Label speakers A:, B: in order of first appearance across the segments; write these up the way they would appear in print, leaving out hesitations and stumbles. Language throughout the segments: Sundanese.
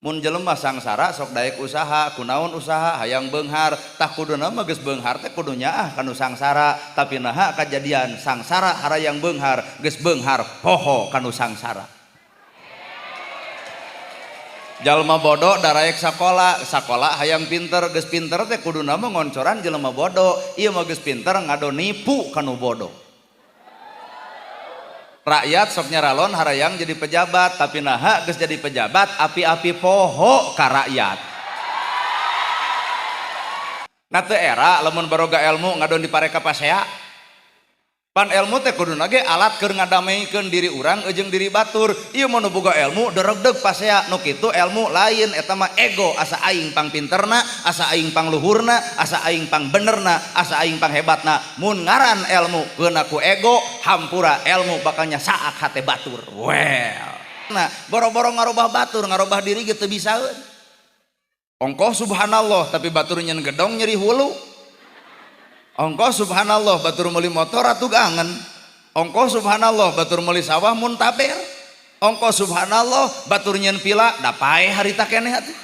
A: Mun jelema sangsara sok daek usaha, kunaon usaha hayang beunghar, tah kuduna mah geus beunghar teh kudu nyaah kanu sangsara, tapi naha kajadian sangsara harayang beunghar, geus beunghar poho kanu sangsara. Jalma bodoh daraek sakola, sakola hayang pinter, geus pinter teh kuduna mah ngoncoran jelema bodoh, ieu mah geus pinter ngado nipu kanu bodoh. Rakyat sok nyaralon harayang jadi pejabat, tapi naha geus jadi pejabat api-api poho ka rakyat. Nah teu era lamun baroga ilmu ngadon dipareka pasea. Pan ilmu teh kuduna ge alat keur ngadameikeun diri urang jeung diri batur. Ieu mah nu boga ilmu deregdeg pasea, nu kitu ilmu lain eta mah ego, asa aing pang pinterna, asa aing pang luhurna, asa aing pang benerna, asa aing pang hebatna. Mun ngaran ilmu keuna ku ego, hampura ilmu bakal nyasaak hate batur. Well. Nah, boro-boro ngarobah batur, ngarobah diri ge teu bisaeun. Ongkoh subhanallah tapi batur nyen gedong nyeri hulu. Ongkoh subhanallah batur meuli motor atuh angen. Ongkoh subhanallah batur meuli sawah muntaber. Ongkoh subhanallah batur nyen pila da paeh harita keneh atuh.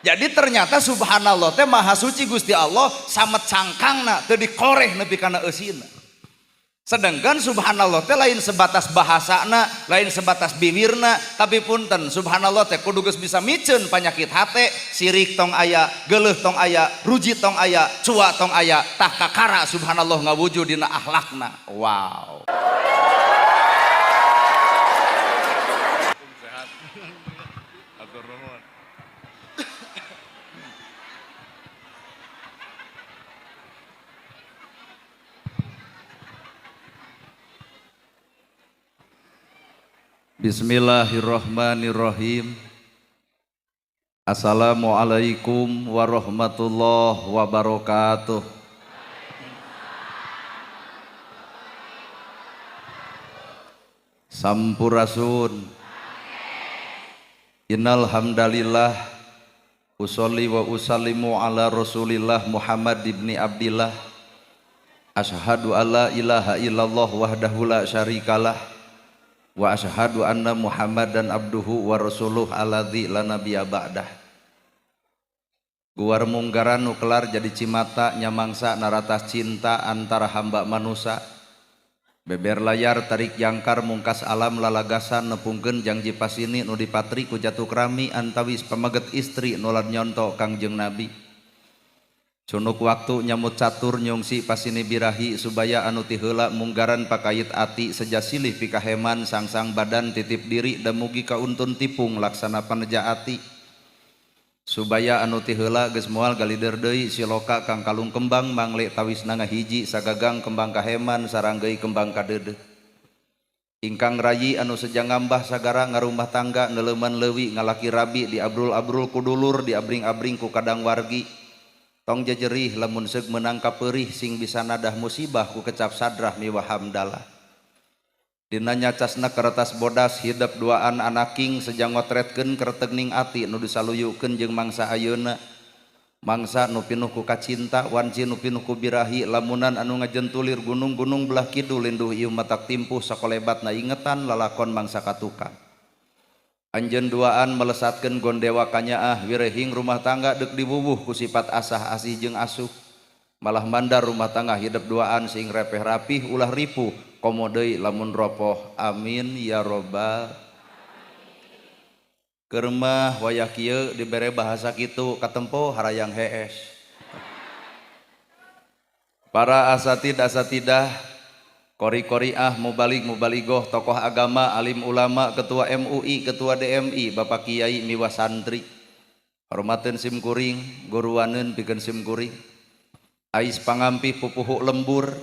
A: Jadi ternyata subhanallah teh maha suci Gusti Allah samet cangkangna teu dikoreh nepi kana eusina. Sedangkan subhanallah teh lain sebatas bahasana, lain sebatas bibirna, tapi punten subhanallah teh kudu geus bisa miceun panyakit hate, sirik tong aya, geuleuh tong aya, ruji tong aya, cua tong aya, tah kakara subhanallah ngawujud dina akhlakna. Wow.
B: Sehat. Atur nuhun.
A: Bismillahirrahmanirrahim. Assalamualaikum warahmatullahi wabarakatuh. Sampurasun. Innal hamdalillah usolli wa usallimu ala Rasulillah Muhammad ibni Abdillah. Asyhadu alla ilaha illallah wahdahu la syarikalah wa asyhadu anna Muhammadan abduhu wa rasuluh alladzi la nabiyya ba'dah. Guar munggaran nu kelar jadi cimata nyamangsa naratas cinta antara hamba manusa. Beber layar tarik jangkar mungkas alam lalagasan nepungkeun jangji pasini nu dipatri ku jatuh krami antawis pamaget istri nolad nyonto Kangjeng Nabi. Cunuk waktu nyamut catur nyungsi pasini birahi subaya anu ti heula munggaran pakait ati seja silih pikaheman sangsang badan titip diri dan mugi kauntun tipung laksana paneja ati. Subaya anu ti heula geus moal galider deui siloka kang kalung kembang mangle tawisna ngahiji sagagang kembang kaheman saranggeuy kembang kadeudeuh. Ingkang rayi anu seja ngambah sagara ngarumah tangga neuleuman leuwi ngalaki rabi diabrul-abrul ku dulur diabring-abring ku kadang wargi. Tong jejerih lamun seug meunang kapeurih sing bisa nadah musibah ku kecap sadrah miwah hamdalah. Dina nyacasna kertas bodas hidep duaan anaking seja ngotretkeun kertegning ati nu disaluyukeun jeung mangsa ayeuna. Mangsa nu pinuh ku kacinta wanci nu pinuh ku birahi lamunan anu ngajentulir gunung-gunung belah kidul linduh ieu matak timpuh sakolebatna ingetan lalakon mangsa katukang. Anjeun duaan melesatkeun gondewa kanyaah wirehing rumah tangga deuk diwuwuh ku sifat asah asih jeung asuh. Malah mandar rumah tangga hidep duaan sing repeh rapih ulah ripuh komo deui lamun ropoh. Amin ya robbal. Keur mah wayah kieu dibere bahasa kitu katempo harayang hees. Para asatid asatidah, kori-koriah, mubalik mubaligoh, tokoh agama, alim ulama, ketua MUI, ketua DMI, bapak kiai miwah santri. Hormateun sim kuring, guruaneun pikeun sim kuring. Ais pangampih pupuhu lembur,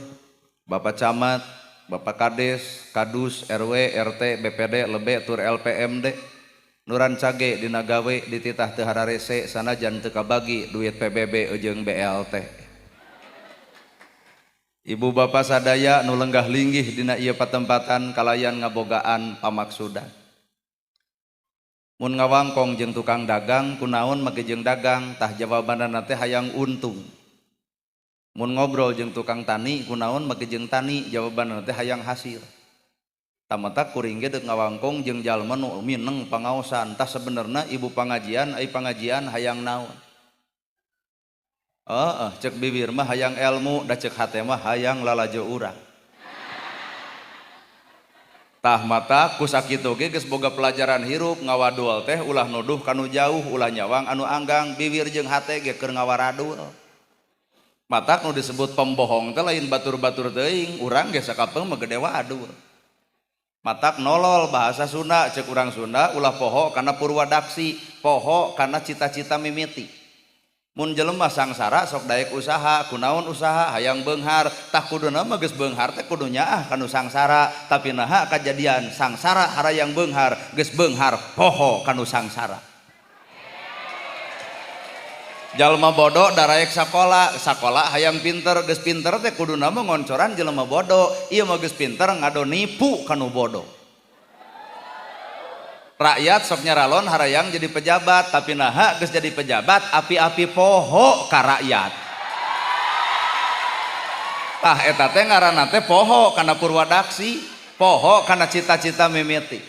A: bapak camat, bapak kades, kadus, RW, RT, BPD, lebe, tur LPMD. Nuran cage dina gawe dititah teu hararese sanajan teu kabagi duit PBB jeung BLT. Ibu bapak sadaya nu lenggah linggih dina ieu patempatan kalayan ngabogaan pamaksudan. Mun ngawangkong jeung tukang dagang kunaon make jeung dagang tah jawabanana teh hayang untung. Mun ngobrol jeung tukang tani kunaon make jeung tani jawabanana teh hayang hasil. Tamata kuring ge deuk ngawangkong jeung jalma nu mineng pangaosan. Tah sebenarna ibu pangajian ai pangajian hayang naon? Heeh, cek bibir mah hayang ilmu, da cek hate mah hayang lalajo urang. Tah mata ku sakitu ge geus boga pelajaran hirup, ngawadul teh ulah nuduh kanu jauh, ulah nyawang anu anggang, bibir jeung hate ge keur ngawaradul. Matak nu disebut pembohong teh lain batur-batur teuing, urang ge sakapeung mah gede wadul. Matak nolol bahasa Sunda, cek urang Sunda ulah poho kana purwadaksi, poho kana cita-cita mimiti. Mun jelema sangsara sok daek usaha, kunaon usaha hayang beunghar, tah kuduna mah geus beunghar teh kudu nyaah kanu sangsara, tapi naha kajadian sangsara harayang beunghar, geus beunghar poho kanu sangsara. Jalma bodoh daraek sakola, sakola hayang pinter, geus pinter teh kuduna mah ngoncoran jelema bodoh, ieu mah geus pinter ngado nipu kanu bodoh. Rakyat sok nyaralon harayang jadi pejabat, tapi naha geus jadi pejabat api-api poho ka rakyat. Tah eta teh ngaranna teh poho kana purwadaksi, poho kana cita-cita mimiti.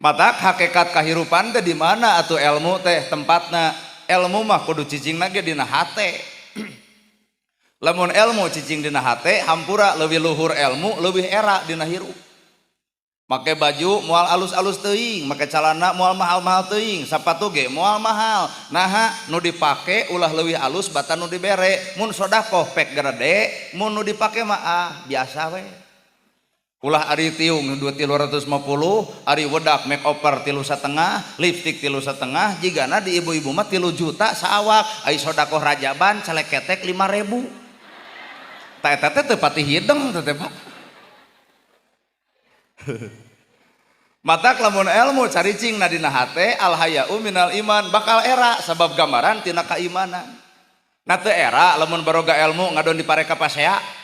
A: Matak hakikat kahirupan teh di mana atuh ilmu teh tempatna? Ilmu mah kudu cicingna ge dina hate. Lamun ilmu cicing dina hate, hampura leuwih luhur ilmu, leuwih era dina hirup. Make baju moal alus-alus teuing, make calana moal mahal-mahal teuing, sapatu ge moal mahal. Naha nu dipake ulah leuwih alus batan nu dibere. Mun sodakoh pek gerede, mun nu dipake mah ah biasa we. Ulah ari tiung dua tilu ratus lima puluh, ari wedak make over tilu setengah, lipstick tilu setengah, jigana di ibu-ibu mah 3 juta saawak, ari sodakoh rajaban celeketek 5.000. Ta eta teh teu pati hideng teh Pak. Matak lamun ilmu caricing na dina hate, al haya'u minal iman bakal era sabab gambaran tina kaimanan. Na teu era lamun baroga ilmu ngadon dipareka pasea.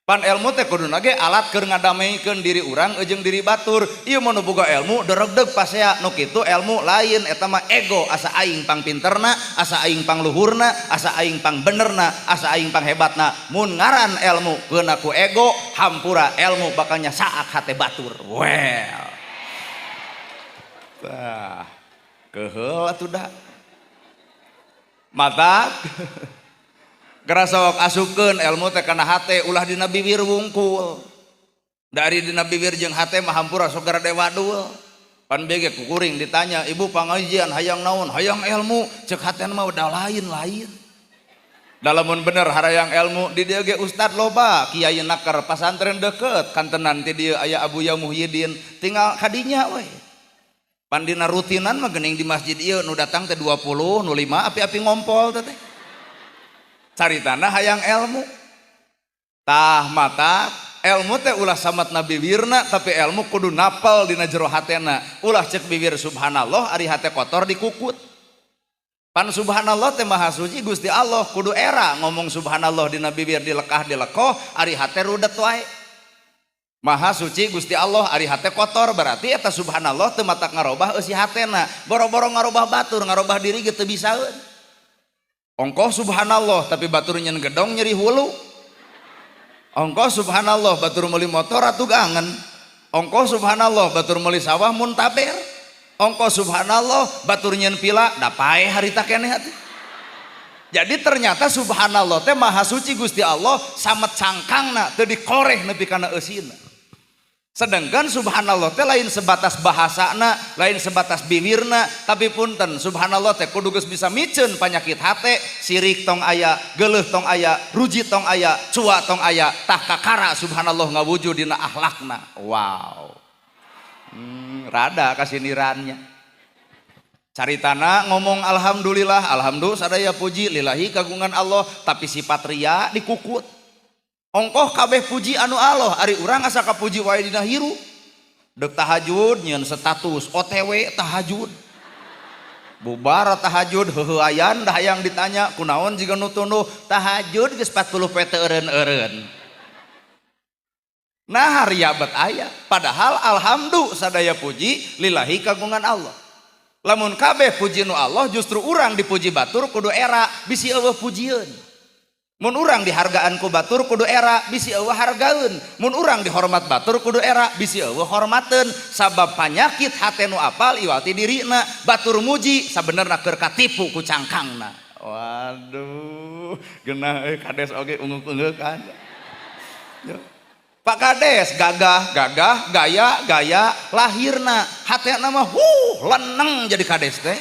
A: Pan ilmu teh kuduna ge alat keur ngadameikeun diri urang jeung diri batur. Ieu mah nu boga ilmu deregdeg pasea, nu kitu ilmu lain eta mah ego, asa aing pang pinterna, asa aing pang luhurna, asa aing pang benerna, asa aing pang hebatna. Mun ngaran ilmu keuna ku ego, hampura ilmu bakal nyasaak hate batur. Well. Tah, keheul atuh da. Matak gerasok asupkeun ilmu teh kana hate, ulah dina bibir wungkul. Dari dina bibir jeung hate mah hampura sok gara wadul. Pan bege kukuring ditanya, "Ibu pangajian hayang naon?" "Hayang ilmu." Cek hate mah udah lain-lain. Dalamun bener harayang ilmu di dieu ge ustad loba, kiai naker pasantren deket, kantenan ti dieu aya Abuya Muhyiddin, tinggal kadinya we. Pan dina rutinan mah geuning di masjid ieu nu datang teh 20, nu 5 api-api ngompol teh. Caritana hayang ilmu. Tah mata ilmu teh ulah samat na bibirna, tapi ilmu kudu napal dina jero hatena. Ulah cek bibir subhanallah ari hate kotor dikukut. Pan subhanallah teh maha suci Gusti Allah, kudu era ngomong subhanallah dina bibir dilekah dilekoh ari hate rudet wae. Maha suci Gusti Allah ari hate kotor, berarti eta subhanallah teu matak ngarobah eusi hatena. Boro-boro ngarobah batur, ngarobah diri ge teu bisaeun. Ongkoh subhanallah tapi batur nyen gedong nyeri hulu. Ongkoh subhanallah batur meuli motor atuh gangen. Ongkoh subhanallah batur meuli sawah muntaber. Ongkoh subhanallah batur nyen pila da paeh harita keneh atuh. Jadi ternyata subhanallah teh maha suci Gusti Allah samet cangkangna teu dikoreh nepi kana eusina. Sedangkan subhanallah teh lain sebatas bahasana, lain sebatas bibirna, tapi punten subhanallah teh kudu geus bisa miceun panyakit hate, sirik tong aya, geuleuh tong aya, ruji tong aya, cua tong aya, tah kakara subhanallah ngawujud dina akhlakna. Wow. Rada kasinirannya. Caritana ngomong alhamdulillah, alhamdulillah sadaya puji lillahi kagungan Allah, tapi sifat ria dikukut. Ongkoh kabeh puji anu Allah, ari urang asa kapuji wae dina hirup. Deuk tahajud nyieun status OTW tahajud. Bubar tahajud heuheuayan dah hayang ditanya kunaon jiga nu tunduh tahajud geus 40 poe teu eureun-eureun. Nah ria bet aya, padahal alhamdulillah sadaya puji lillahi kagungan Allah. Lamun kabeh puji nu Allah justru urang dipuji batur kudu era bisi eueuh pujieun. Mun urang dihargaan ku batur kudu era, bisi euweuh hargaeun. Mun urang dihormat batur kudu era, bisi euweuh hormateun. Sabab panyakit hate nu apal iwal ti dirina. Batur muji sabenerna keur katipu ku cangkangna. Waduh, genah euy kades oge unggeuk-unggeukan. Pak Kades gagah, gagah, gaya, gaya, lahirna hatena mah huh, leneng jadi kades teh.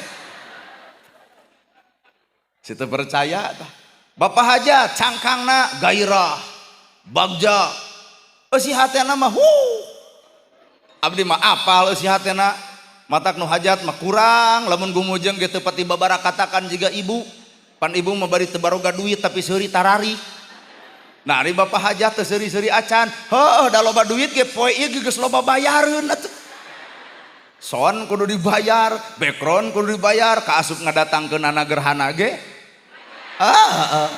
A: Situ percaya tah. Bapak Hajat cangkangna gairah, bagja, eusi hatena mah huh. Abdi mah apal eusi hatena, matak nu hajat mah kurang, lamun gumujeng ge teu pati babarakatakan jiga ibu. Pan ibu mah bari teu baroga duit tapi seuri tarari. Nah, ari Bapak Hajat teu seuri-seuri acan, heueuh da loba duit ge poe ieu geus loba bayareun atuh. Son kudu dibayar, background kudu dibayar, kaasup ngadatangkeunana gerhana ge. Ah, ah.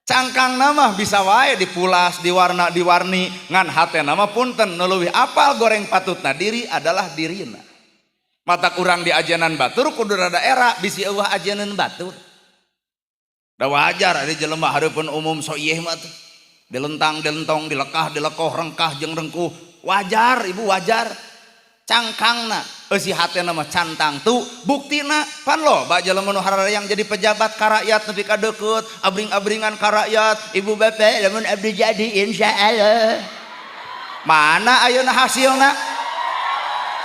A: Cangkang nama bisa wae dipulas, diwarna, diwarni, ngan hatena mah punten nu leuwih apal goreng patutna diri adalah dirina. Matak urang di ajenan batur kudu rada era bisi euweuh ajenan batur. Da wajar ari jelema hareupeun umum so ieu mah tuh. Dilentang, dilentong, dilekah, dilekoh, rengkah jeung rengkuh. Wajar ibu wajar. Cangkangna eusi hatena mah cantang tuh buktina pan loba jelema nu hararayang jadi pejabat ka rakyat nepi ka deukeut abring-abringan ka rakyat ibu bapak lamun abdi jadi insyaallah. Mana ayeuna hasilna?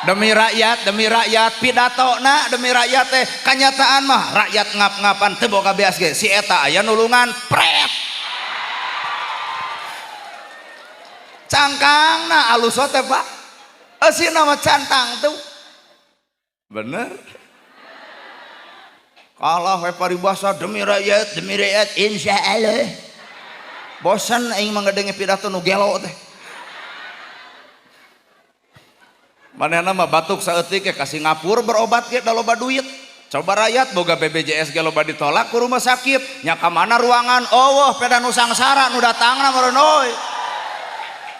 A: Demi rakyat pidatona demi rakyat teh kanyataan mah rakyat ngap-ngapan teu boga beas ge si eta aya nulungan pret. Cangkangna alus teh Pak. Eusi nama cantang tuh. Bener. Kalah we paribasa demi rakyat insyaallah. Bosan aing mah ngadenge pidato nu gelo teh. Manehna mah batuk saeutik ge ka Singapura berobat ge da loba duit. Coba rakyat boga BPJS ge loba ditolak ku rumah sakit. Nya ka mana ruangan? Eueuh peda nu sangsara nu datangna meureun euy.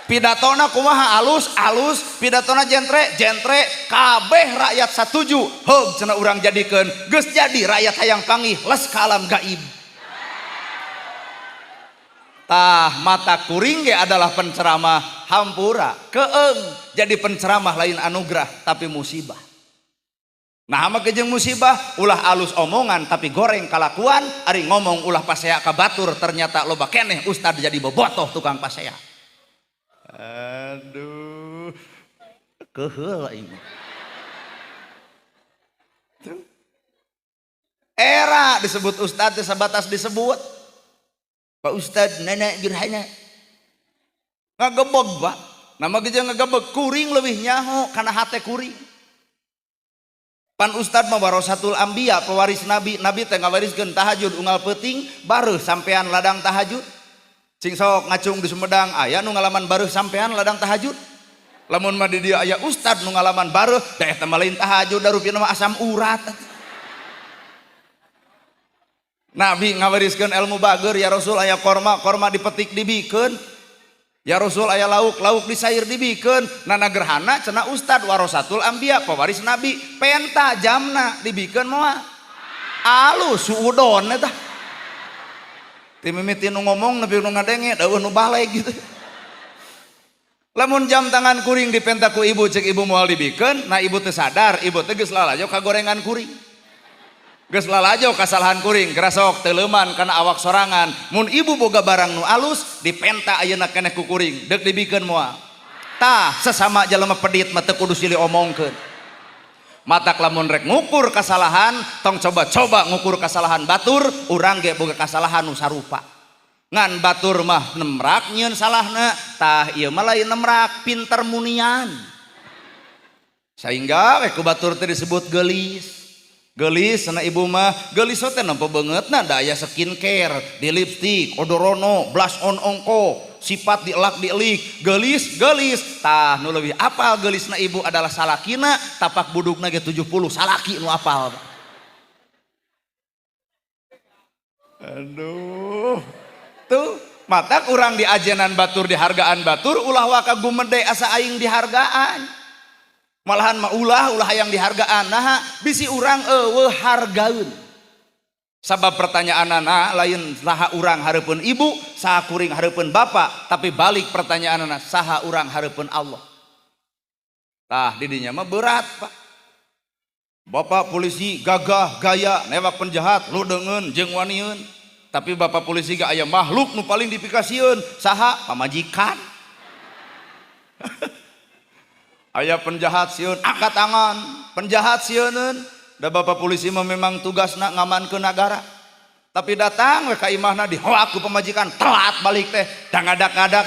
A: Pidatona kumaha alus alus, pidatona jentre jentre, kabeh rakyat satuju. Heug cenah urang jadikeun, geus jadi rakyat hayang panggih les ka alam gaib. Tah mata kuring ge adalah penceramah hampura keeng jadi penceramah lain anugerah tapi musibah. Nah mah jeung musibah ulah alus omongan tapi goreng kalakuan, ari ngomong ulah pasea ka batur ternyata loba keneh ustad jadi bobotoh tukang pasea. Aduh, keheul aing. Era disebut ustad teh sabatas disebut Pak Ustad nenek gerhana ngagebeg Pak. Nama ge ngagebeg kuring leuwih nyaho kana hate kuring. Pan ustad mah warasatul anbiya pewaris nabi, nabi teh ngawariskeun tahajud unggal peuting bareuh sampean ladang tahajud. Cing sok ngacung di Sumedang aya nu ngalaman bareuh sampean ladang tahajud. Lamun mah di dieu aya ustad nu ngalaman bareuh da eta mah lain tahajud da rupina mah asam urat. Nabi ngawariskeun ilmu bager ya Rasul aya korma, korma dipetik dibikeun. Ya Rasul aya lauk, lauk disair dibikeun. Nana gerhana cenah ustad warasatul anbiya pewaris nabi penta jamna dibikeun moal. Alus suudon eta. Ti mimiti nu ngomong nepi nu ngadenge deueuh nu baleg gitu. Lamun jam tangan kuring dipenta ku ibu cek ibu moal dibikeun, nah ibu teu sadar, ibu teh geus lalajo ka gorengan kuring. Geus lalajo kasalahan kuring, gerasok teu leuman kana awak sorangan. Mun ibu boga barang nu alus dipenta ayeuna keneh ku kuring, deuk dibikeun moal. Tah sesama jelema pedit mah teu kudu silih omongkeun. Matak lamun rek ngukur kasalahan, tong coba-coba ngukur kasalahan batur, urang ge boga kasalahan nu sarupa. Ngan batur mah nemrak nyieun salahna, tah ieu mah lain nemrak, pinter munian. Sehingga we ku batur teh disebut geulis. Geulis sana ibu mah, geulis teh nempo beungeutna da aya skincare, di lipstick, odorono, blush on ongko, sifat dielak dielik, geulis, geulis. Tah nu leuwih apal geulisna ibu adalah salakina, tapak budukna ge 70 salaki nu apal. Aduh. Tuh, matak urang diajenan batur dihargaan batur ulah waka gumede asa aing dihargaan. Malahan mah ulah ulah hayang dihargaan, naha bisi urang eueuh hargaeun. Sabab pertanyaanana lain saha urang hareupeun ibu, saha kuring hareupeun bapak, tapi balik pertanyaanana saha urang hareupeun Allah. Tah didinya mah berat, Pak. Bapak polisi gagah gaya newak penjahat lu deungeun jeung wanieun. Tapi bapak polisi gak aya makhluk nu paling dipikasieun, saha? Pamajikan. Aya penjahat sieun angkat tangan, penjahat sieuneun. Da bapak polisi mah memang tugasna ngamankeun nagara. Tapi datang we ka imahna dihoak ku pamajikan, telat balik teh, da ngadak-ngadak.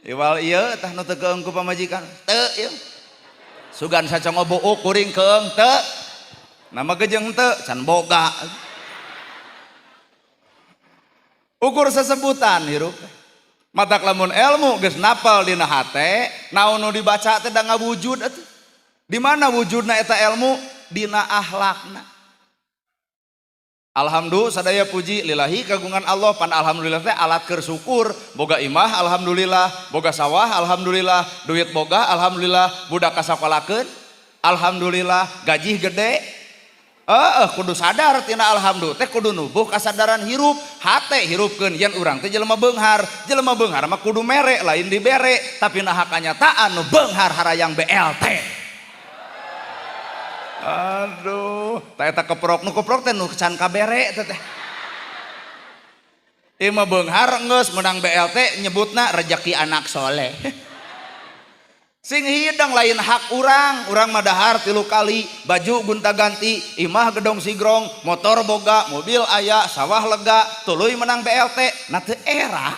A: Iwal ieu tah nu teu keung ku pamajikan, teu ieu. Sugan sacongo buuk kuring keung teu. Nama ge jeung teu can boga. Ukur sesebutan hirup. Matak lamun ilmu geus napal dina hate, naon nu dibaca teh da ngawujud atuh. Di mana wujudna eta ilmu? Dina akhlakna. Alhamdulillah sadaya puji lillahi kagungan Allah, pan alhamdulillah teh alat keur syukur, boga imah alhamdulillah, boga sawah alhamdulillah, duit boga alhamdulillah, budak kasakolakeun alhamdulillah, gaji gede. Kudu sadar tina alhamdulillah teh kudu nubuh kasadaran hirup, hate hirupkeun yen urang teh jelema beunghar, jelema beunghar mah kudu mere lain dibere, tapi naha kanyataan nu beunghar harayang BLT. Aduh, tah eta keprok nu keprok teh nu can kabere teh teh. Ieu mah beunghar geus menang BLT nyebutna rejeki anak soleh. Sing hidang lain hak urang, urang mah dahar 3 kali, baju gonta-ganti, imah gedong sigrong, motor boga, mobil aya, sawah lega, tuluy menang BLT, na teu era.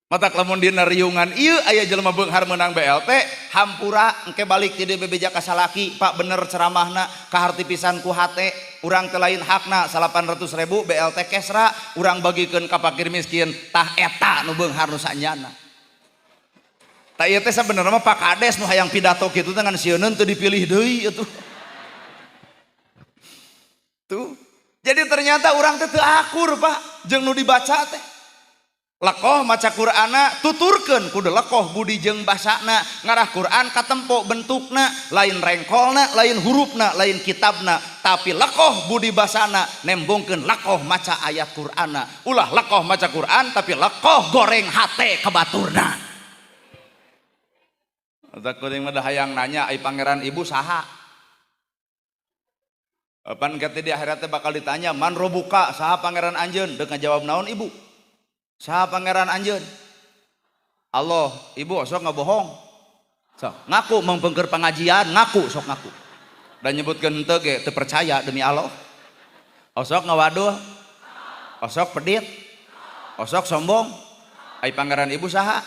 A: Matak lamun dina riungan ieu aya jelema beunghar menang BLT, hampura engke balik ti bebeja ka salaki, Pak bener ceramahna, kaharti pisan ku hate, urang teh lain hakna 800.000 BLT kesra, urang bagikeun ka fakir miskin, tah eta nu beunghar nu sanyana. Tah ieu teh sabenerna mah Pak Kades nu hayang pidato kitu teh ngan sieun teu dipilih deui atuh. Tuh. Jadi ternyata urang teh teu akur, Pak, jeung nu dibaca teh. Lekoh maca Qur'ana tuturkeun kudu lekoh budi jeung basana, ngarah Qur'an katempo bentukna, lain rengkolna, lain hurufna, lain kitabna, tapi lekoh budi basana nembongkeun lekoh maca ayat Qur'ana. Ulah lekoh maca Qur'an tapi lekoh goreng hate ka baturna. Eta kuring mah hayang nanya ai pangeran ibu saha? Pan kata di akhirat teh bakal ditanya man robuka saha pangeran anjeun? Deuk ngajawab naon ibu? Saha pangeran anjeun? Allah. Ibu sok ngabohong. Sok ngaku mengpengker pengajian, ngaku sok ngaku. Dan nyebutkeun henteu ge teu percaya demi Allah. Osok ngawaduh. Osok pedit. Osok sombong. Ai pangeran ibu saha?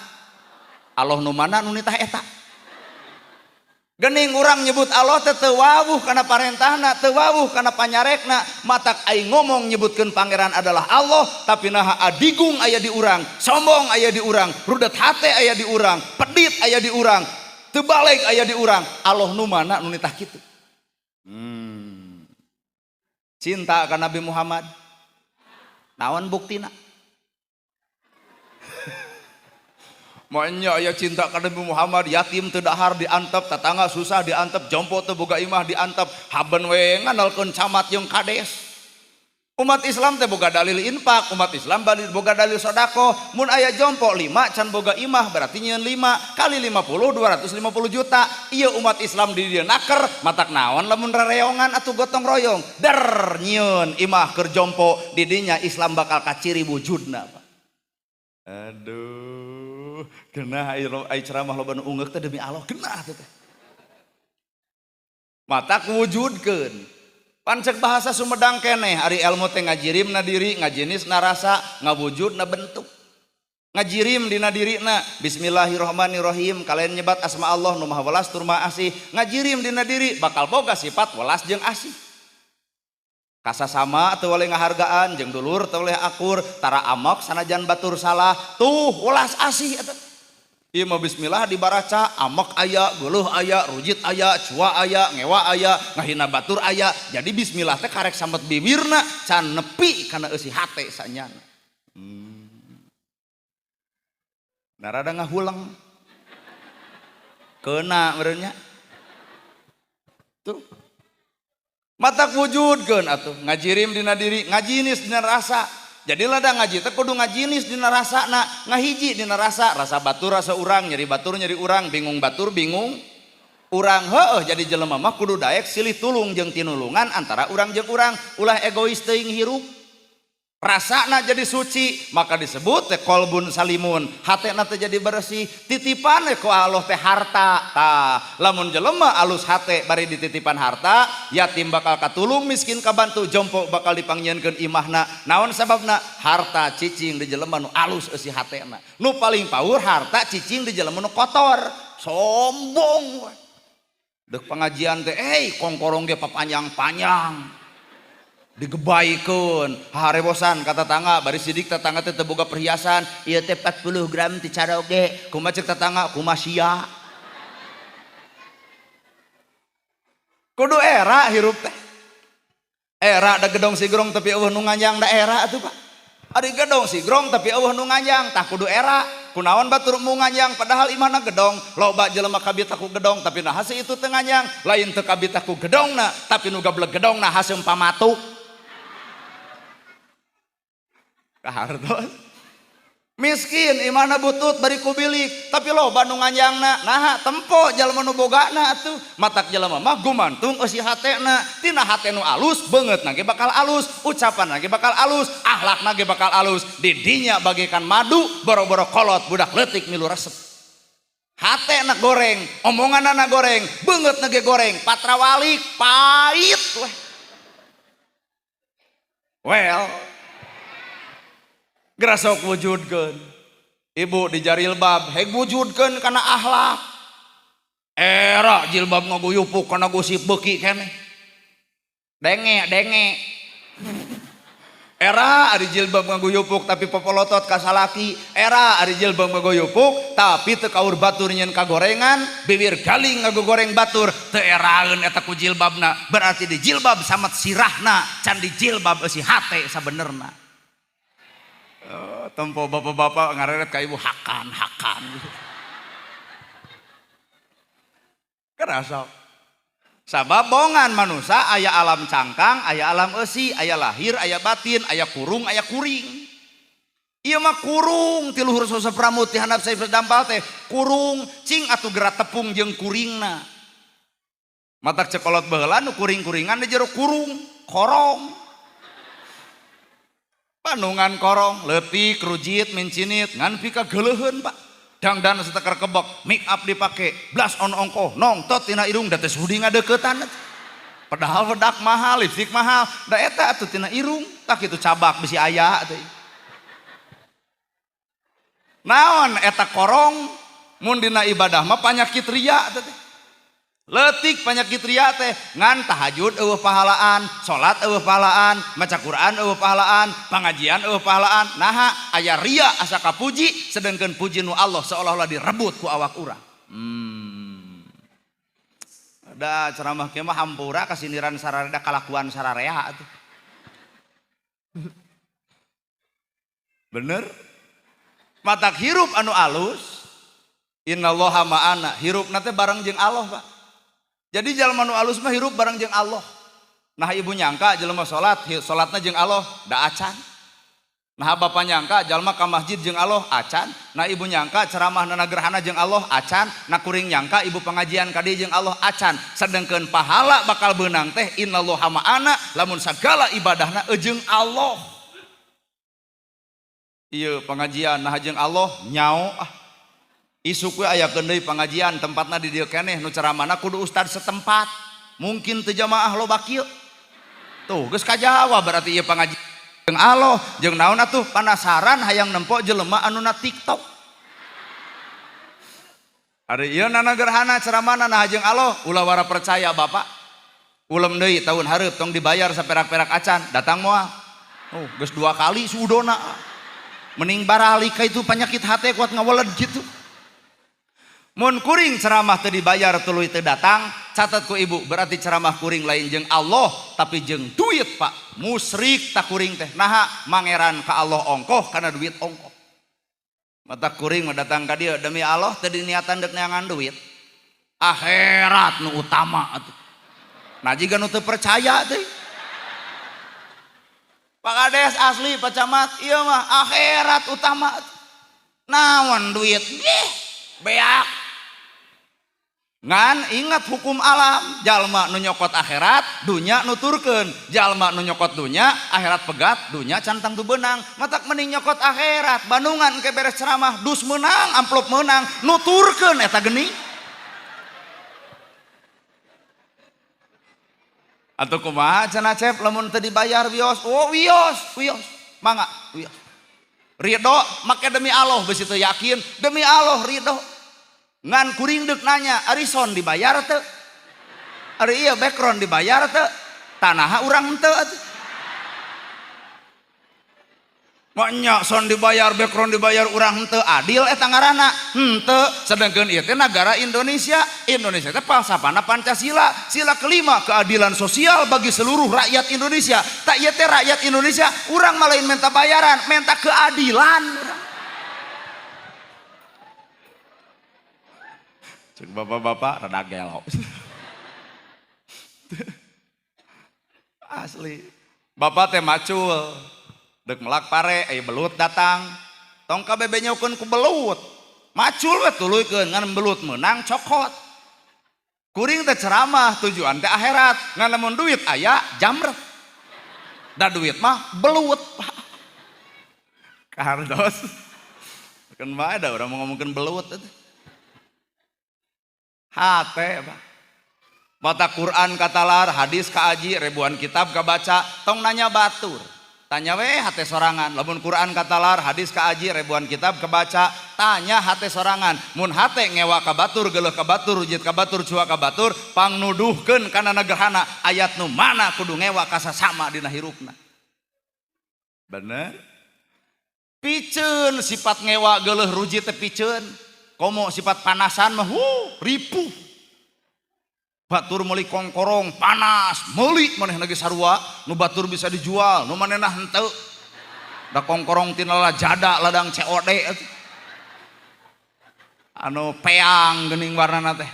A: Allah nu mana nu nitah eta? Gening urang nyebut Allah teh teu wawuh kana parentahna, teu wawuh kana panyarekna, matak aing ngomong nyebutkeun pangeran adalah Allah, tapi naha adigung aya di urang, sombong aya di urang, rudet hate aya di urang, pedit aya di urang, teu balik aya di urang, Allah nu mana nu nitah kitu. Cinta ka Nabi Muhammad. Naon buktina? Maknya aya cinta ka Nabi Muhammad, yatim teu dahar diantep, tatangga susah diantep, jompo teu boga imah diantep, haben we ngandalkeun camat jeung kades. Umat Islam teh boga dalil infak, umat Islam boga dalil sedekah. Mun aya jompo 5 can boga imah berarti nyieun 5 kali 50 250 juta. Ieu umat Islam di dieu naker, matak naon lamun rereongan atuh gotong royong. Der nyieun imah keur jompo, di dinya Islam bakal kaciri wujudna, Pak. Aduh, genah ai ceramah loba nu ungeuk teh demi Allah genah teh. Matak wujudkeun. Pan cek bahasa Sumedang keneh ari ilmu teh ngajirim na diri, ngajinis na rasa, ngawujud na bentuk. Ngajirim dina dirina bismillahirrahmanirrahim kalian nyebat asma Allah nu maha welas tur maha asih, ngajirim dina diri bakal boga sifat welas jeung asih. Kasasama teu boleh ngahargaan jeung dulur teu boleh akur, tara amok sanajan batur salah, tuh welas asih eta. Ieu mah bismillah dibaraca, amok aya, geuleuh aya, rujit aya, cua aya, ngewa aya, ngahina batur aya. Jadi bismillah teh karek samet bibirna can nepi kana eusi hate sanyana. Nah rada ngahuleng. Keuna meureun nya. Tuh. Matak wujudkeun atuh ngajirim dina diri, ngajinis dina rasa. Jadi lada ngaji teh kudu ngajinis dina rasana, ngahiji dina rasa, rasa batur rasa urang, nyeri batur nyeri urang, bingung batur bingung urang. Heueuh jadi jelema mah kudu daek silih tulung jeung tinulungan antara urang jeung urang, ulah egois teuing hirup. Rasana jadi suci, maka disebut teh kolbun salimun, hatena teh jadi bersih, titipan ku Allah teh harta. Tah, lamun jelema alus hate bari dititipan harta, yatim bakal katulung, miskin kabantu, jompo bakal dipangnyieunkeun imahna. Naon sababna? Harta cicing di jelema nu alus eusi hatena. Nu paling paur harta cicing di jelema nu kotor, sombong. Dek pengajian teh, kongkorong ge papanjang-panjang. Digebaikeun, harebosan ka tetangga, bari sidik tetangga teh teu boga perhiasan, ieu teh 40 gram ti caroge, kumaha ceuk tetangga, kumaha sia. Kudu era hirup teh. Era da gedong sigrong tapi eueuh nu nganjang da era atuh Pak. Ari gedong sigrong tapi eueuh nu nganjang, tah kudu era. Kunaon batur mu nganjang padahal imahna gedong, loba jelema kabita ku gedong tapi nah hasil itu teu nganjang, lain teu kabita ku gedongna tapi nu gableg gedongna haseum pamatuk. Kahartos. Miskin imahna butut bari ku bilik tapi loba nu nganjangna, naha tempo jalma nu bogana atuh. Matak jelema mah gumantung eusi hatena, tina hate nu alus beungeutna ge bakal alus, ucapanna ge bakal alus, akhlakna ge bakal alus. Di dinya bagaikan madu boro-boro kolot budak leutik milu resep. Hatena goreng, omonganna goreng, beungeutna ge goreng, patrawalik pahit weh. Well, gerasok wujudkeun. Ibu di jarilbab heg wujudkeun kana akhlak. Era jilbab ngaguyupuk kana gosip beuki keneh. Denge denge. Era ari jilbab ngaguyupuk tapi popolotot ka salaki. Era ari jilbab ngaguyupuk tapi teu kaur batur nyeun kagorengan, bibir galing ngagogoreng batur, teu eraeun eta ku jilbabna. Berarti di jilbab samet sirahna, can di jilbab eusi hate sabenerna. Tempo bapak-bapak ngareret ka ibu hakan hakan. Kerasa. Sabab bongan manusia aya alam cangkang, aya alam eusi, aya lahir, aya batin, aya kurung, aya kuring. Ieu mah kurung ti luhur sosok pramut ti handap sae dampal teh kurung cing atuh geura tepung jeung kuringna. Matak cekolot baheula nu kuring-kuringan di jero kurung, korong. Panungan korong, leutik, rujit, mincinit, ngan pika geuleuheun Pak. Dangdan seteker kebek, make up dipake, blush on ongkoh, nongtot tina irung da teh sudi ngadeukeutan. Padahal wedak mahal, lipstik mahal, da eta atuh tina irung, tah kitu cabak bisi aya teh. Naon eta korong mun dina ibadah mah panyakit ria teh. Leutik penyakit ria teh ngan tahajud eueuh pahalaan, salat eueuh pahalaan, maca Quran eueuh pahalaan, pangajian eueuh pahalaan. Naha aya ria asa kapuji sedengkeun puji nu Allah seolah-olah direbut ku awak urang. Da ceramah kieu mah hampura kasindiran sararea kalakuan sararea atuh. Bener? Matak hirup anu alus, innallaha ma'ana, hirupna teh bareng jeung Allah, Pak. Jadi jalma nu alus mah hirup bareng jeung Allah. Nah ibu nyangka jelema salat, salatna jeung Allah, da acan. Nah bapak nyangka jalma ka masjid jeung Allah, acan. Nah ibu nyangka ceramah nana gerhana jeung Allah, acan. Nah kuring nyangka ibu pengajian ka dieu jeung Allah, acan. Sedengkeun pahala bakal beunang teh innallaha ma'ana lamun sagala ibadahna jeung Allah. Ieu pengajian nah jeung Allah nyao ah. Isuk we aya deui pengajian tempatna di dieu keneh nu ceramahna kudu ustad setempat. Mungkin teu jamaah loba kieu. Tuh geus kajawab berarti ieu pengajian jeung Allah jeung naon atuh panasaran hayang nempo jelema anu na TikTok. Ari ieu nana gerhana ceramahna nah jeung Allah ulah wara percaya bapak. Ulem deui tahun hareup tong dibayar saperak-perak acan datang moal. Oh geus 2 kali sudona. Mending baralik ka itu penyakit hate kuat ngaweled gitu. Mun kuring ceramah teu dibayar tuluy teu datang, catat ku ibu berarti ceramah kuring lain jeung Allah tapi jeung duit Pak. Musyrik tak kuring teh. Naha mangeran ka Allah ongkoh karena duit ongkoh. Mata kuring mah datang ka dieu demi Allah teu diniatan deuk neangan duit. Akhirat nu utama atuh. Nah jiga nu teu percaya teh. Pak Kades asli, Pak Camat, ieu mah akhirat utama. Naon duit? Ih, beak. Ngan ingat hukum alam, jalma nu nyokot akhirat, dunya nuturkeun. Jalma nu nyokot dunya, akhirat pegat, dunya can tangtu beunang. Matak mending nyokot akhirat, Bandungan ke beres ceramah, dus meunang, amplop meunang, nuturkeun eta geuning. Atau kumaha cenah Cep lamun teu dibayar wios? Oh wios, wios. Mangga, wios. Ridho make demi Allah besi teu yakin, demi Allah ridho. Ngan kuring deuk nanya, ari son dibayar teu? Ari ieu background dibayar teu? Tanah urang henteu atuh. Maknya son dibayar, background dibayar, urang henteu adil eta ngaranna. Henteu, sedangkeun ieu teh nagara Indonesia. Indonesia teh falsafahna Pancasila, sila kelima keadilan sosial bagi seluruh rakyat Indonesia. Tak ieu teh rakyat Indonesia, urang mah lain minta bayaran, minta keadilan. Cek bapak-bapak rada gelo. Asli. Bapak teh macul. Dek melak pare, belut datang. Tong kabeh nyaukeun ku belut. Macul we tuluykeun ngan belut meunang cokot. Kuring teh ceramah tujuan teh akhirat, ngan lamun duit aya jamret. Da duit mah belut. Kardos. Keun bae da urang mau ngomongkeun belut teh. Hate, Pak. Mata Quran katalar, hadis kaaji, ribuan kitab kabaca, tong nanya batur. Tanya we hate sorangan. Lamun Quran katalar, hadis kaaji, ribuan kitab kebaca, tanya hate sorangan. Mun hate ngewa ka batur, geuleuh ka batur, rujit ka batur, cua ka batur, pangnuduhkeun kana negerhana ayat nu mana kudu ngewa ka sasama dina hirupna. Bener? Piceun sifat ngewa geuleuh rujit teh piceun. Komo sifat panasan mah ripuh. Batur meuli kongkorong panas, meuli manehna ge sarua, nu batur bisa dijual, nu manehna henteu. Da kongkorong tina lajada ladang COD atuh. Anu peang geuning warnana teh.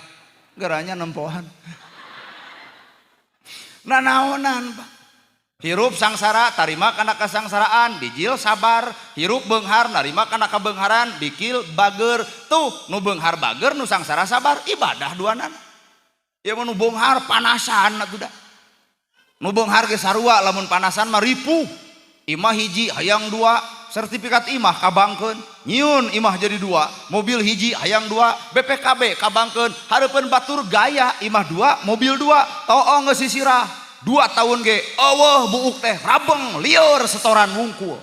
A: Geranya nempohan. Nanaonan, Pak. Hirup sangsara tarima kana kasangsaraan, bijil sabar. Hirup beunghar narima kana kabeungharan, bikil bager. Tuh nu beunghar bager, nu sangsara sabar, ibadah duanana. Ya nu beunghar panasan atuh da. Nu beunghar ge sarua lamun panasan mah ripuh. Imah hiji hayang dua, sertifikat imah kabangkeun, nyieun imah jadi dua, mobil hiji hayang dua, BPKB kabangkeun, hareupeun batur gaya imah dua, mobil dua, toong geus sisirah. 2 tahun ge eueuh buuk teh rabeng lieur setoran wungkul.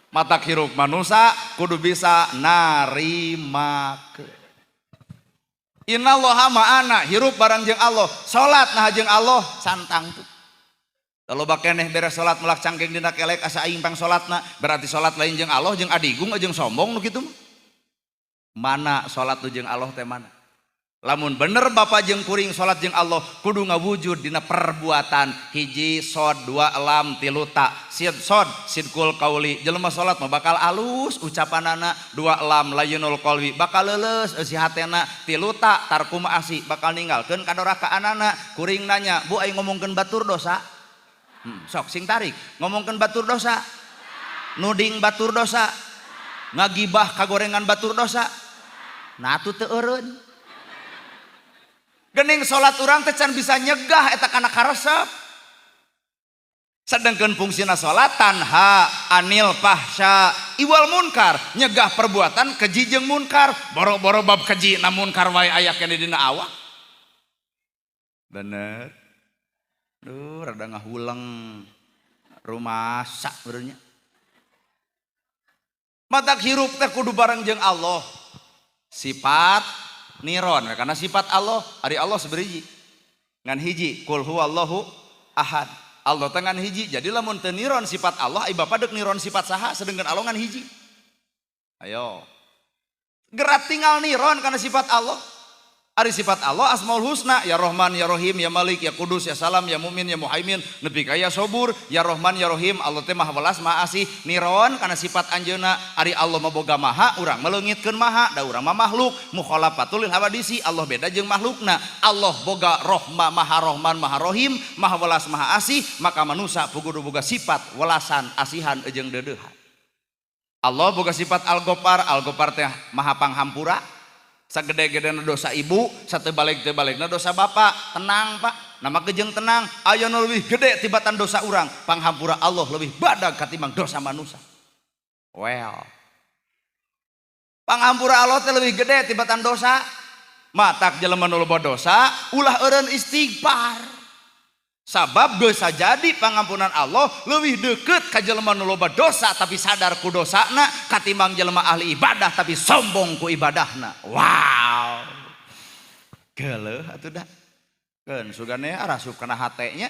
A: Mata hirup manusa kudu bisa narimakeun. Innallaha ma'ana, hirup bareng jeung Allah, salat nah jeung Allah santang tuh. Loba keneh beres salat melak cangkeng dina kelek asa aing pang salatna, berarti salat lain jeung Allah jeung adigung jeung sombong nu kitu mah. Mana salat nu jeung Allah teh mana? Lamun bener bapak jeung kuring salat jeung Allah kudu ngawujud dina perbuatan. Hiji sod, dua lam, tilu ta. Sid sod sidkul kauli, jelema salat mah bakal alus ucapanana. Dua lam layunul qalbi, bakal leuleus eusi hatena. Tilu ta tarku maasi, bakal ninggalkeun kadorakaanana. Kuring nanya, Bu aing ngomongkeun batur dosa? Sok sing tarik, ngomongkeun batur dosa, nuding batur dosa, ngagibah kagorengan batur dosa. Nah atuh teu eureun. Gening salat urang teh can bisa nyegah eta kana karesep. Sedangkan fungsina salat tanha anil fahsya iwal munkar, nyegah perbuatan keji jeung munkar. Boro-boro bab keji na munkar wae aya keneh dina awak. Bener. Duh, rada ngahuleng rumasa berenya. Matak hirup teh kudu bareng jeung Allah. Sifat niron karena sifat Allah, ari Allah seberiji. Ngan hiji, kul huwallahu ahad. Allah teh ngan hiji. Jadi lamun teu niron sifat Allah, ai bapa deuk niron sifat saha sedengkeun Allah ngan hiji. Ayo. Gerak tinggal niron karena sifat Allah. Ari sifat Allah Asmaul Husna, ya Rahman, ya Rahim, ya Malik, ya Kudus, ya Salam, ya Mumin, ya Muhaimin, nepi ka ya Sobur, ya Rahman, ya Rahim, Allah teh Maha Welas, Maha Asih, niron kana sifat anjeunna. Ari Allah mah boga maha, urang meleungitkeun maha, da urang mah makhluk, mukhalafatul lil hawadisi, Allah beda jeung makhlukna. Allah boga Rohma, Maha Rahman, Maha Rahim, Maha Welas, Maha Asih, maka manusia kudu boga sifat welasan, asihan jeung deudeuhan. Allah boga sifat Al-Ghaffar, Al-Ghaffar teh Maha Panghampura. Sagede-gedena dosa ibu, satu balik balikna dosa bapak. Tenang pak, nama kejeng tenang. Aya nu leuwih gede tibatan dosa urang, panghampura Allah lebih badag katimbang dosa manusia. Well, panghampura Allah teh lebih gede tibatan dosa. Matak jelema nu loba dosa, ulah eureun istighfar. Sabab bisa jadi pangampunan Allah lebih deket ka jelema nu loba dosa tapi sadar ku dosana katimbang jelema ahli ibadah tapi sombong ku ibadahna. Wow. Geuleuh atuh dah. Keun sugane arasup kana hate nya.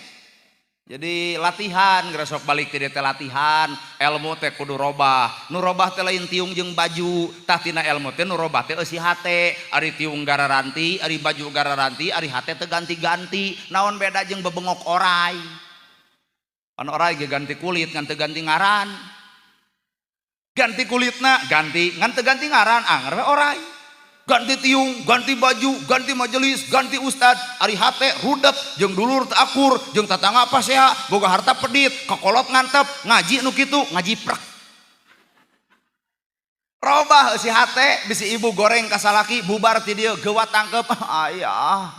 A: Jadi latihan geura balik ti teh latihan, ilmu teh kudu robah. Nu robah teh lain tiung jeung baju, tah tina ilmu teh nu robah teh eusi hate. Ari tiung garanti, ari baju garanti, ari hate teh ganti-ganti. Naon beda jeung bebengok orai? Pan orai ge ganti kulit ngan teu ganti ngaran. Ganti kulitna, ganti ngan teu ganti ngaran, anger we orai. Ganti tiung, ganti baju, ganti majelis, ganti ustad, ari hate rudet, jeung dulur teu akur, jeung tatangga pasea, boga harta pedit, kakolot ngantep, ngaji nu kitu, ngaji prek. Robah si hate, bisi ibu goreng ka salaki, bubar ti dieu, geuwat tangkep, ayah.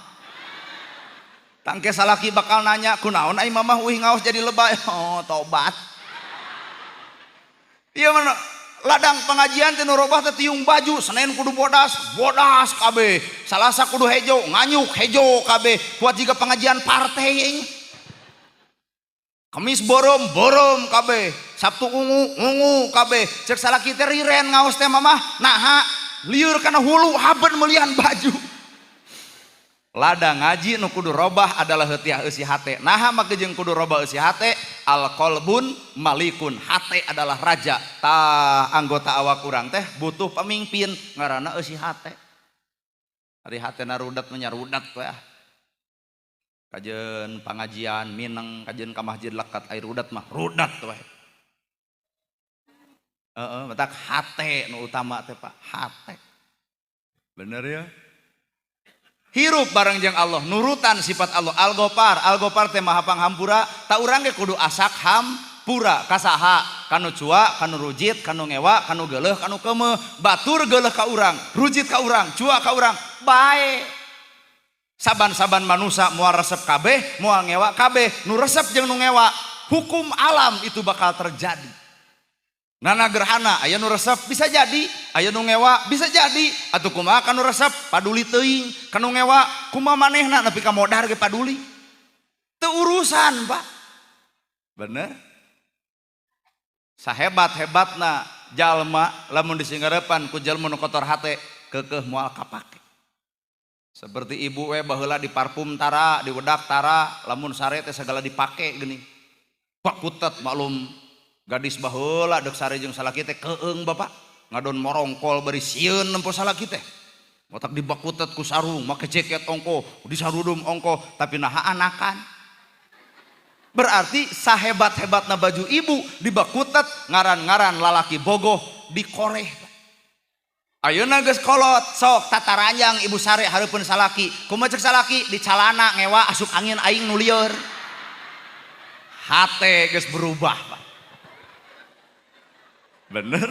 A: Tangke salaki bakal nanya, kunaon ai mamah uih ngaos jadi lebay? Oh, tobat. Iya mana ladang pengajian teh nu robah teh tiung baju, Senin kudu bodas, bodas kabeh. Salasa kudu hejo, nganyuk hejo kabeh. Kuat jika pengajian partai aing. Kamis borom, borom kabeh. Sabtu ungu, ungu kabeh. Cek salaki teh riren ngaos teh mamah, naha lieur kana hulu haben melian baju. Ladang ngaji nu kudu robah adalah heutiah eusi hate. Naha make jeung kudu robah eusi hate? Al qalbun malikun. Hate adalah raja. Tah anggota awak urang teh butuh pemimpin ngaranna eusi hate. Ari hatena rudet mah nya rudet we ah. Kajeun pangajian mineng, kajeun ka masjid lekat ai rudet mah rudet we. Heeh, matak hate nu utama teh Pak, hate. Bener ya? Hirup bareng jeung Allah, nurutan sifat Allah. Al-Ghaffar, Al-Ghaffar teh Maha Panghampura, tak urang ge kudu asak hampura ka saha? Kanu cua, kanu rujit, kanu ngewa, kanu geuleuh, kanu keumeuh. Batur geuleuh ka urang, rujit ka urang, cua ka urang, bae. Saban-saban manusia moal resep kabeh, moal ngewa kabeh, nu resep jeung nu ngewa, hukum alam itu bakal terjadi. Nana gerhana, aya nu resep bisa jadi, aya nu ngewa bisa jadi, atuh kumaha kanu resep paduli teuing, kanu ngewa kumaha manehna nepi ka modar ge paduli. Teu urusan, Pak. Bener? Sahebat-hebatna jalma lamun disinggarepan ku jalma nu kotor hate keukeuh moal kapake. Seperti ibu we baheula di parfum tara, di wedak tara, lamun sare teh segala dipake geuning. Bakutet maklum gadis baheula deuk sare jeung salaki teh keung bapak ngadon morongkol bari sieun nempo salaki teh. Otak dibakutet ku sarung, make jaket ongko, disarudum ongko, tapi naha anakan. Berarti sahebat-hebatna baju ibu dibakutet ngaran-ngaran lalaki bogoh dikoreh. Ayeuna geus kolot sok tataranjang ibu sare hareupeun salaki. Kumaha cek salaki di calana ngewa asup angin aing nu lieur. Hate geus berubah, Pak. Bener?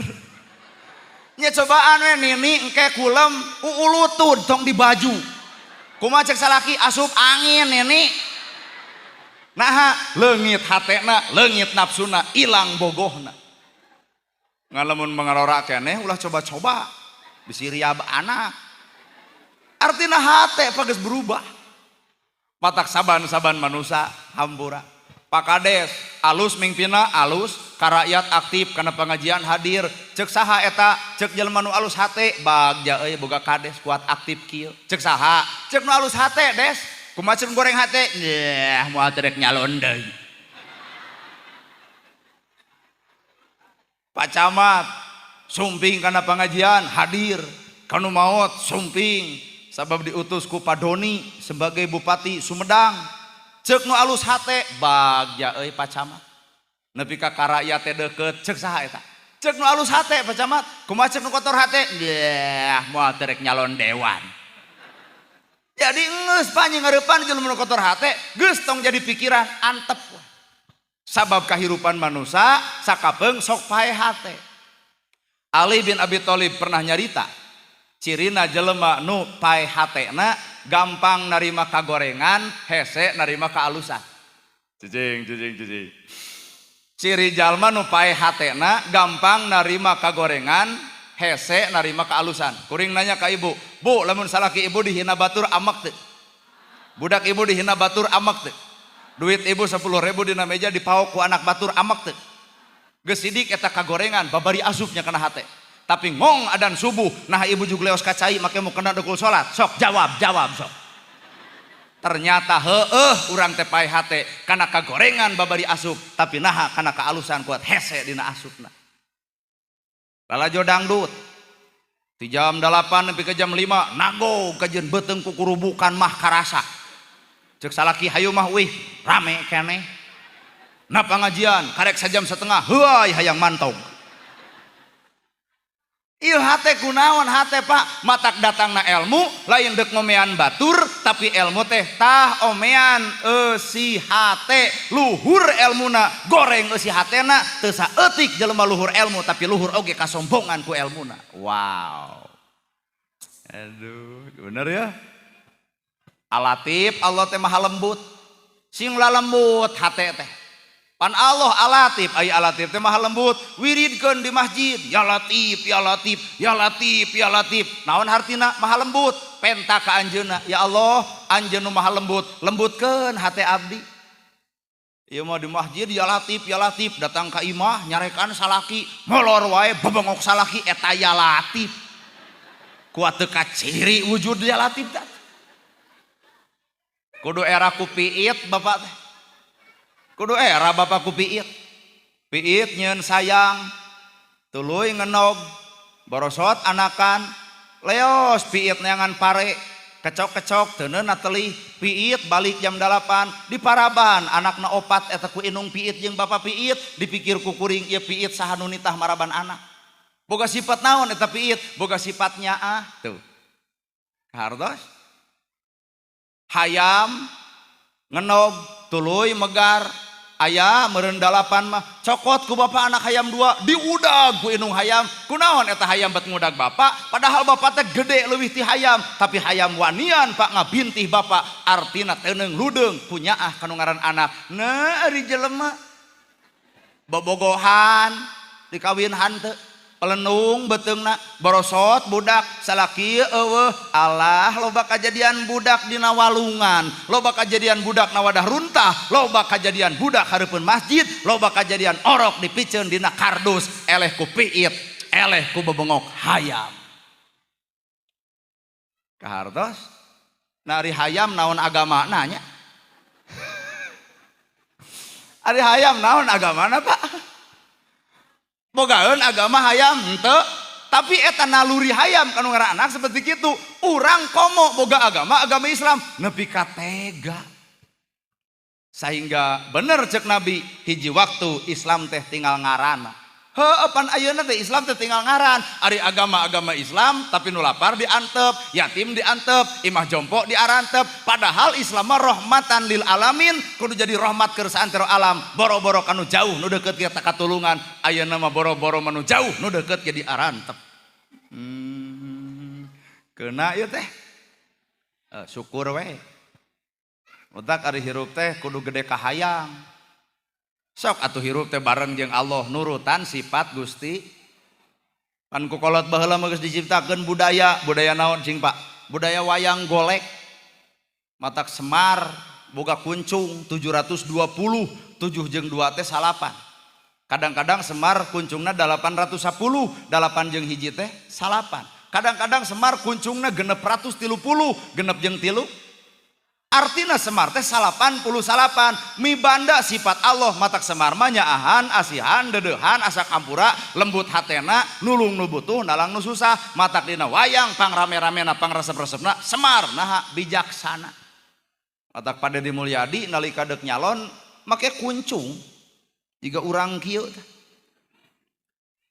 A: Nya cobaan we nini engke kulem uulutud tong di baju. Kumaha cek salaki asup angin nini. Naha leungit hatena, leungit nafsuna, ilang bogohna. Ngalamun mangarora keneh ulah coba-coba. Bisi riab anak. Artina hate pak geus berubah. Matak saban-saban manusia hampura. Pak Kades alus mingpina alus, karakyat aktif karena pengajian hadir. Cek saha eta, cek jelema nu alus hate, bagja euy boga kades kuat aktif kieu. Cek saha, cek nu alus hate des. Kumaha cek goreng hate? Nyeh, moal teu rek nyalon deui. Pak Camat sumping karena pengajian hadir, kanu maot sumping. Sabab diutus ku Pak Doni sebagai Bupati Sumedang. Cek nu alus hate, bagja euy Pak Camat. Nepi ka ka rakyat teh deukeut, cek saha eta? Cek nu alus hate, Pak Camat. Kumaha cek nu kotor hate? Deah, moal teh rek nyalon dewan. Jadi geus panjang ngareupan jelema nu kotor hate, geus tong jadi pikiran, antep. Sabab kahirupan manusia sakapeung sok pae hate. Ali bin Abi Thalib pernah nyarita, cirina jelema nu pae hatena gampang narima kagorengan, hese narima kaalusan. Cicing, cicing, cicing. Ciri jalma nu pae hatena gampang narima kagorengan, hese narima kaalusan. Kuring nanya ka ibu, "Bu, lamun salaki ibu dihina batur amek teu? Budak ibu dihina batur amek teu? Duit ibu 10.000 dina meja dipaok ku anak batur amek teu?" Geus sidik eta kagorengan babari asupnya kana hate. Tapi ngong adan subuh, nah ibu juga leos ka cai make mukena dukul salat. Sok jawab, jawab sok. Ternyata heueuh urang teh pae hate kana kagorengan babari asup, tapi naha kana kaalusan kuat hese dina asupna. Lalajo dangdut. Di jam 8 sampai ke jam 5 nagog kajeun beuteung kukurubukan mah karasa. Cek salaki, "Hayu mah wih, rame keneh." Na pengajian karek sajam setengah, heuay hayang mantog. Ieu hate kunaon hate, Pak? Matak datangna ilmu lain dek ngomean batur, tapi ilmu teh tah omean eusi hate, luhur elmuna, goreng eusi hatena. Teu saeutik jelema luhur ilmu tapi luhur oge kasombongan ku elmuna. Wow. Aduh, bener ya. Alatif, Allah teh maha lembut. Sing lembut hate teh. Pan Allah alatif, ai alatif teh maha lembut. Wiridkeun di masjid, ya latif, ya latif, ya latif, ya latif. Naon hartina maha lembut? Penta ka anjeunna, ya Allah, anjeun nu maha lembut, lembutkeun hate abdi. Ieu mah di masjid ya latif, ya latif, datang ka imah nyarekan salaki, molor wae bebengok salaki eta ya latif. Kuat teu kaciri wujud ya latif teh. Kudu era ku piit bapak teh. Kudu era bapak ku piit. Piit nyeun sayang, tuluy ngenog, borosot anakan, leos piit neangan pare, kecok-kecok teuneuna telih, piit balik jam 8 di paraban anakna opat eta ku indung piit jeung bapak piit, dipikir ku kuring ieu piit saha nu nitah maraban anak. Boga sifat naon eta piit? Boga sifatnya ah tuh. Hartos? Hayam ngenog tuluy megar aya meureun dalapan mah cokot ku bapak anak hayam dua, diudag ku indung hayam. Kunaon eta hayam bet ngudag bapak, padahal bapak teh gede leuwih ti hayam, tapi hayam wanian, Pak, ngabintih bapak, artina teuneung ludeung kunyaah kanu ngaran anak. Nah, ari jelema bobogohan dikawin hanteu, pelenung beuteungna, borosot budak, salaki eueuh. Allah, loba kajadian budak dina walungan, loba kajadian budak na wadah runtah, loba kajadian budak hareupeun masjid, loba kajadian orok dipiceun dina kardus, eleh ku piit, eleh ku bebengok hayam. Kahartos? Nah, ari hayam naon agama nanya? Ari hayam naon agamana, Pak? Bogaeun agama hayam henteu, tapi eta naluri hayam kanu ngaran anak seperti kitu. Urang komo boga agama, agama Islam, nepi ka tega. Sehingga bener cek Nabi, hiji waktu Islam teh tinggal ngaran. Heueuh, pan ayeuna teh Islam teh tinggal ngaran. Ari agama-agama Islam tapi nu lapar diantep, yatim diantep, imah jompo diarantep. Padahal Islam mah rahmatan lil alamin, kudu jadi rahmat keur saantero alam. Boro-boro kanu jauh, nu deukeut kita katulungan. Ayeuna mah boro-boro manu jauh, nu deukeut jadi arantep. Kena ieu teh. Syukur we. Otak ari hirup teh kudu gede kahayang. Sok atuh hirup teh bareng jeung Allah, nurutan sifat Gusti. Pan ku kolot baheula mah geus diciptakeun budaya, budaya naon cing, Pak? Budaya wayang golek. Matak Semar boga kuncung 720, 7 jeung 2 teh salapan. Kadang-kadang Semar kuncungna 810, 8 jeung hiji teh salapan. Kadang-kadang Semar kuncungna 630, genep jeung tilu. Artina Semar teh 89 mibanda sifat Allah. Matak Semar mah nyaahan, asihan, deudeuhan, asa kampura, lembut hatena, nulung nu butuh, nalang nu susah. Matak dina wayang pang rame-ramena, pang resep-resepna Semar. Naha? Bijaksana. Matak Pak Dedi Mulyadi nalika deuk nyalon make kuncung jiga urang kieu teh.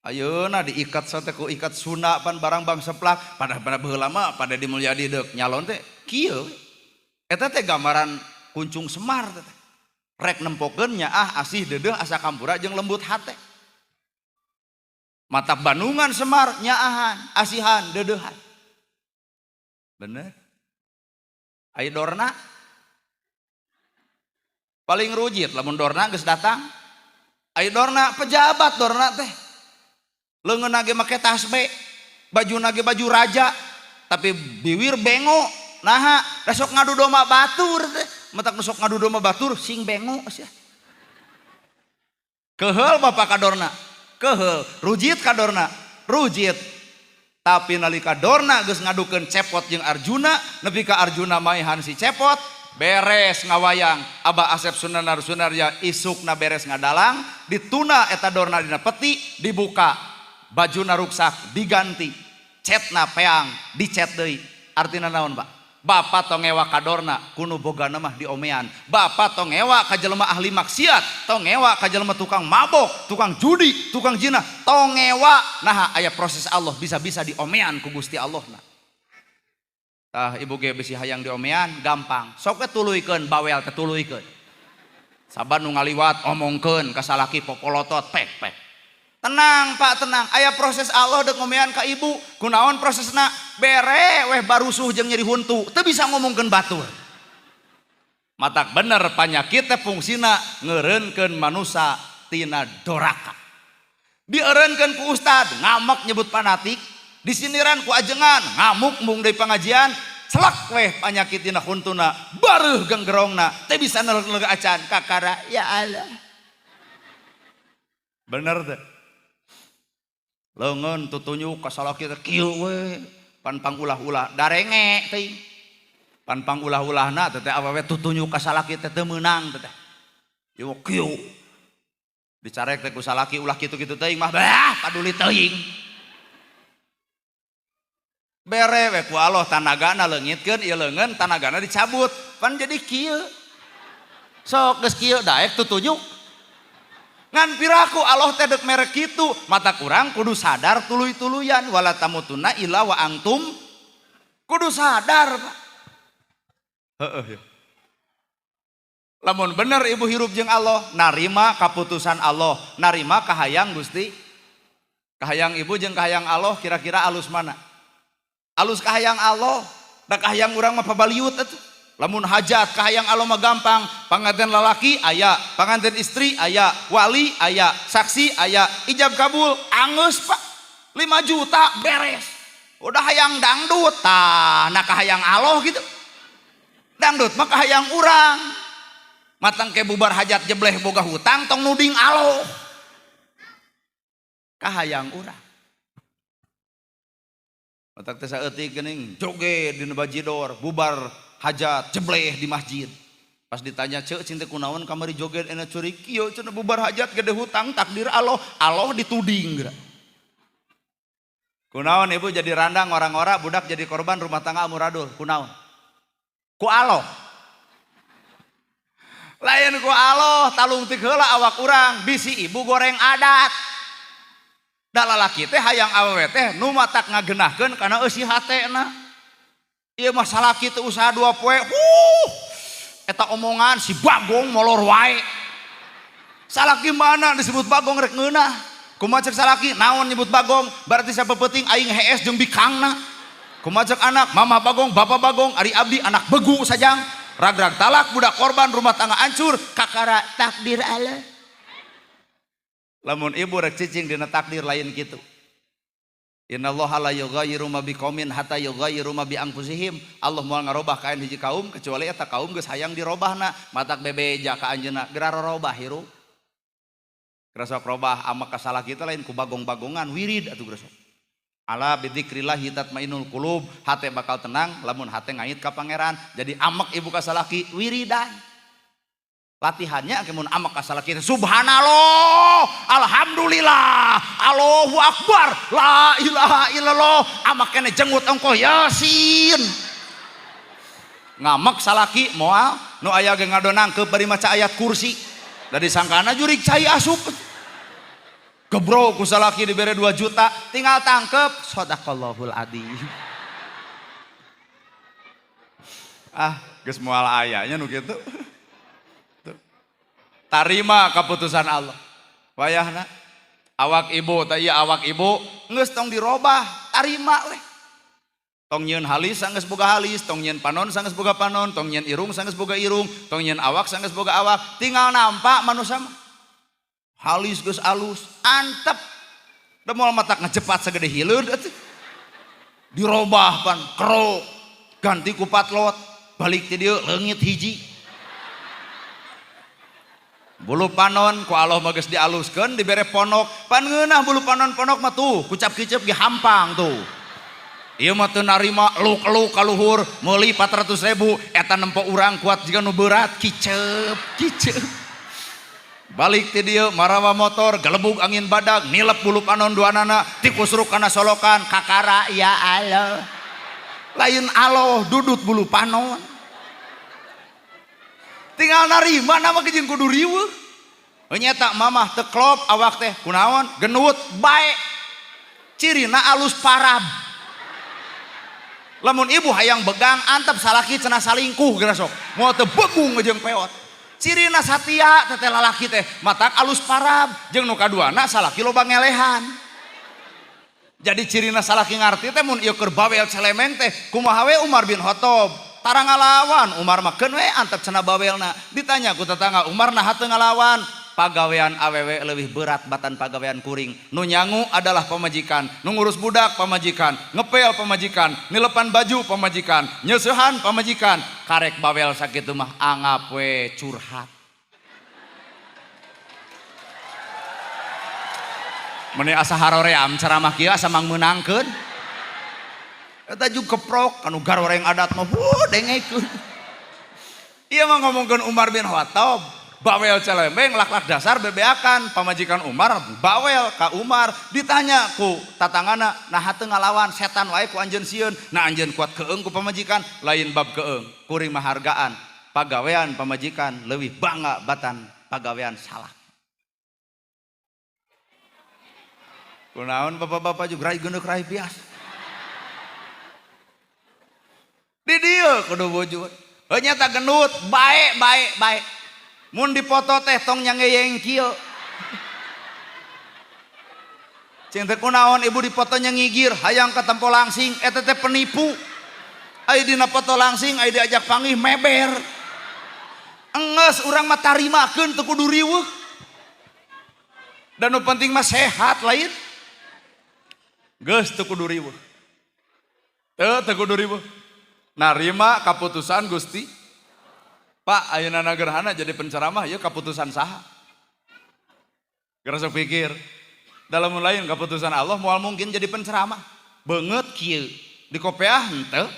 A: Ayeuna diikat sate ku ikat Sunda pan barang bang seplak pada pada baheula mah Pak Dedi Mulyadi deuk nyalon teh kieu. Eta teh gambaran kuncung Semar teh. Rek nempokeun nyaah, asih, deudeuh, asa kampura jeung lembut hate. Mata Bandungan Semar nyaahan, asihan, deudeuhan. Bener. Ayo Dorna paling rujit lamun Dorna geus datang. Ayo Dorna pejabat, Dorna teh leungeun ge make tasbe, baju ge baju raja, tapi biwir bengo. Naha? Da sok ngadu domba batur teh. Matak nu sok ngadu domba batur sing bengo sia. Keheul bapak ka Dorna, keheul. Rujit ka Dorna, rujit. Tapi nalika Dorna geus ngadukeun Cepot jeung Arjuna, nepi ka Arjuna maehan si Cepot, beres ngawayang Abah Asep Sunanar Sunarya, isukna beres ngadalang, dituna eta Dorna dina peti, dibuka, bajuna ruksak diganti, cetna peang dicet deui. Artina naon, Pak? Bapak tong ngewa ka Dorna, ku nu bogana mah diomean. Bapak tong ngewa ka jelema ahli maksiat, tong ngewa ka jelema tukang mabok, tukang judi, tukang zina, tong ngewa. Nah, aya proses Allah, bisa-bisa diomean ku Gusti Allah. Nah, tah ibu ge bisi hayang diomean gampang, sok we tuluykeun, bawel teh tuluykeun. Saban nu ngaliwat omongkeun ka salaki, popolotot pek pek. Tenang, Pak, tenang. Aya proses Allah dek ngomean ka ibu. Kunaon prosesna? Bere weh barusuh jeung nyeri huntu, teu bisa ngomongkeun batur. Matak bener panyakit teh fungsina ngeureunkeun manusa tina doraka. Dieureunkeun ku ustad, ngamek nyebut fanatik, disindiran ku ajengan, ngamuk mung deui pengajian, celak weh panyakit dina huntuna, bareuh genggerongna, teu bisa neleg-neleg acan, kakara ya Allah. Bener teh. Leungeun tutunjuk ka salaki teh kieu we, pan pang ulah-ulah darenge teuing. Pan pang ulah-ulahna teh awewe tutunjuk ka salaki teh teu meunang teh. Ieu kieu. Dicarek teh ku salaki, ulah kitu-kitu teuing mah, bah paduli teuing. Bere we ku Allah tanagana leungitkeun, ieu leungeun tanagana dicabut, pan jadi kieu. Sok geus kieu daek tutunjuk. Ngan piraku Allah teh dek mere kitu, mata kurang kudu sadar tuluy-tuluyan, wala tamutunna illa wa antum, kudu sadar, Pak. Heeh ya. Lamun bener ibu hirup jeung Allah, narima kaputusan Allah, narima kahayang Gusti. Kahayang ibu jeung kahayang Allah kira-kira alus mana? Alus kahayang Allah, da kahayang urang mah pabaliut atuh. Lamun hajat kahayang Allah mah gampang, panganten lalaki aya, panganten istri aya, wali aya, saksi aya, ijab kabul angeus, Pak. 5 juta beres. Udah hayang dangdut, tah nah kahayang Allah gitu. Dangdut mah kahayang urang. Matang ke bubar hajat jebleh boga hutang, tong nuding Allah. Kahayang urang. Matak teh saeutik geuning joget dina bajidor, bubar hajat jebleh di masjid. Pas ditanya, "Ceu, cinta kunaon kamari joget enak curi kieu?" Cenah, "Bubar hajat gede hutang, takdir Allah." Allah dituding geura. Kunaon ibu jadi randang orang-orang, budak jadi korban, rumah tangga amuradul, kunaon? Ku Allah. Lain ku Allah, talungtik heula awak urang, bisi ibu goreng adat. Da lalaki teh hayang awewe teh nu matak ngagenahkeun kana eusi hatena. Ieu mah salaki teh usaha 2 poe, huh. Eta omongan si Bagong molor wae. Salaki mana disebut Bagong rek ngeunah. Kumaha cek salaki, naon nyebut Bagong? Berarti siapa penting aing hees jeung bikangna. Kumaha cek anak, mama Bagong, bapak Bagong, ari abdi anak begu sajang. Ragrag talak, budak korban, rumah tangga hancur, kakara takdir Allah. Lamun ibu rek cicing dina takdir lain kitu. Innallaha la yughayyiru ma biqaumin hatta yughayyiru ma bi anfusihim. Allah moal ngarobah kaen hiji kaum kecuali eta kaum geus hayang dirobahna. Matak bebeja ka anjeunna geura rorobah hirup. Geura sok robah ama kasalah kita lain ku bagong-bagongan, wirid atuh geura sok. Ala bidzikrillahi tatmainul qulub, hate bakal tenang lamun hate ngait ka pangeran. Jadi amek ibu ka salaki wiridan. Latihannya ke mun amek ka salaki subhanallah, alhamdulillah, Allahu akbar, la ilaha illallah, amek kene jenggut ongkoh yasin. Ngamek salaki moal nu aya ge ngadonangkeun bari maca ayat kursi. Da disangkana jurig cai asup. Gebro ku salaki dibere 2 juta, tinggal tangkep sadaqallahul adzim. Ah, geus moal aya nya nu kitu. Tarima keputusan Allah. Wayahna awak ibu teh ieu awak ibu geus tong dirobah, tarima weh. Tong nyieun halis sanggeus boga halis, tong nyieun panon sanggeus boga panon, tong nyieun irung sanggeus boga irung, tong nyieun awak sanggeus boga awak, tinggal nampak manusia mah. Halis geus alus, antep. Da moal matak ngejepat sagede hileud atuh. Dirobah pan kerok, ganti ku patlot, balik ti dieu leungit hiji. Bulu panon ku Allah mah geus dialuskeun dibere ponok, pan ngeunah bulu panon ponok mah tuh, kucap kicep ge hampang tuh. Ieu mah teu narima luk-luk ka luhur, meuli 400.000, eta nempo urang kuat jiga nu berat, kicep, kicep. Balik ti dieu marawa motor, gelebug angin badag, nilep bulu panon duanana, tikusruk kana solokan, kakara ya Allah. Lain Allah dudut bulu panon. Tinggal narima nama jeung kudu riweuh. Nyata mamah teu klop awak teh kunaon genut bae. Cirina alus parab. Lamun ibu hayang begang antep salaki cenah salingkuh geura sok. Moal teu begung jeung peot. Cirina satia teh lalaki teh matak alus parab jeung nu kaduana salaki loba ngelehan. Jadi cirina salaki ngarti teh mun ieu keur bawel celemeng teh kumaha we Umar bin Khattab. Tara ngalawan Umar mah keun we antep cenah bawelna. Ditanya ku tetangga Umar naha teu ngalawan? Pagawean awewe leuwih berat batan pagawean kuring. Nu nyangu adalah pamajikan, nu ngurus budak pamajikan, ngepel pamajikan, nilepan baju pamajikan, nyeusehan pamajikan. Karek bawel sakitu mah anggap we curhat. Meni asa haroream ceramah kieu asa mangmeunangkeun. Eta juga keprok anu garoreng adat mah wuh dengekeun. Ieu mah ngomongkeun Umar bin Khattab. Bawel celembeng lak-lak dasar bebeakan pamajikan Umar bawel ka Umar ditanya ku tatangana naha teu ngalawan setan wae ku anjeun sieun nah anjeun kuat keung ku pamajikan lain bab keung kuring mah hargaan pagawean pamajikan leuwih bangga batan pagawean salah. Kunaon bapak-bapak juga rai geundeuk rai bias di dieu kudu wujud heuh nyata gendut bae bae bae. Mun dipoto teh tong nyangeyeng kieu. Cing teh kunaon ibu dipoto nyangigir hayang katempo langsing eta teh penipu. Ai dina foto langsing ai diajak panggih meber. Enggeus urang mah tarimakeun teu kudu riweuh. Dan nu penting mah sehat lain. Geus teu kudu riweuh. Teu kudu riweuh. Narima kaputusan Gusti. Pak, ayeuna gerhana jadi penceramah, ya keputusan saha? Gerasa pikir, dalam lain keputusan Allah moal mungkin jadi penceramah. Beungeut kieu, di kopeah henteu,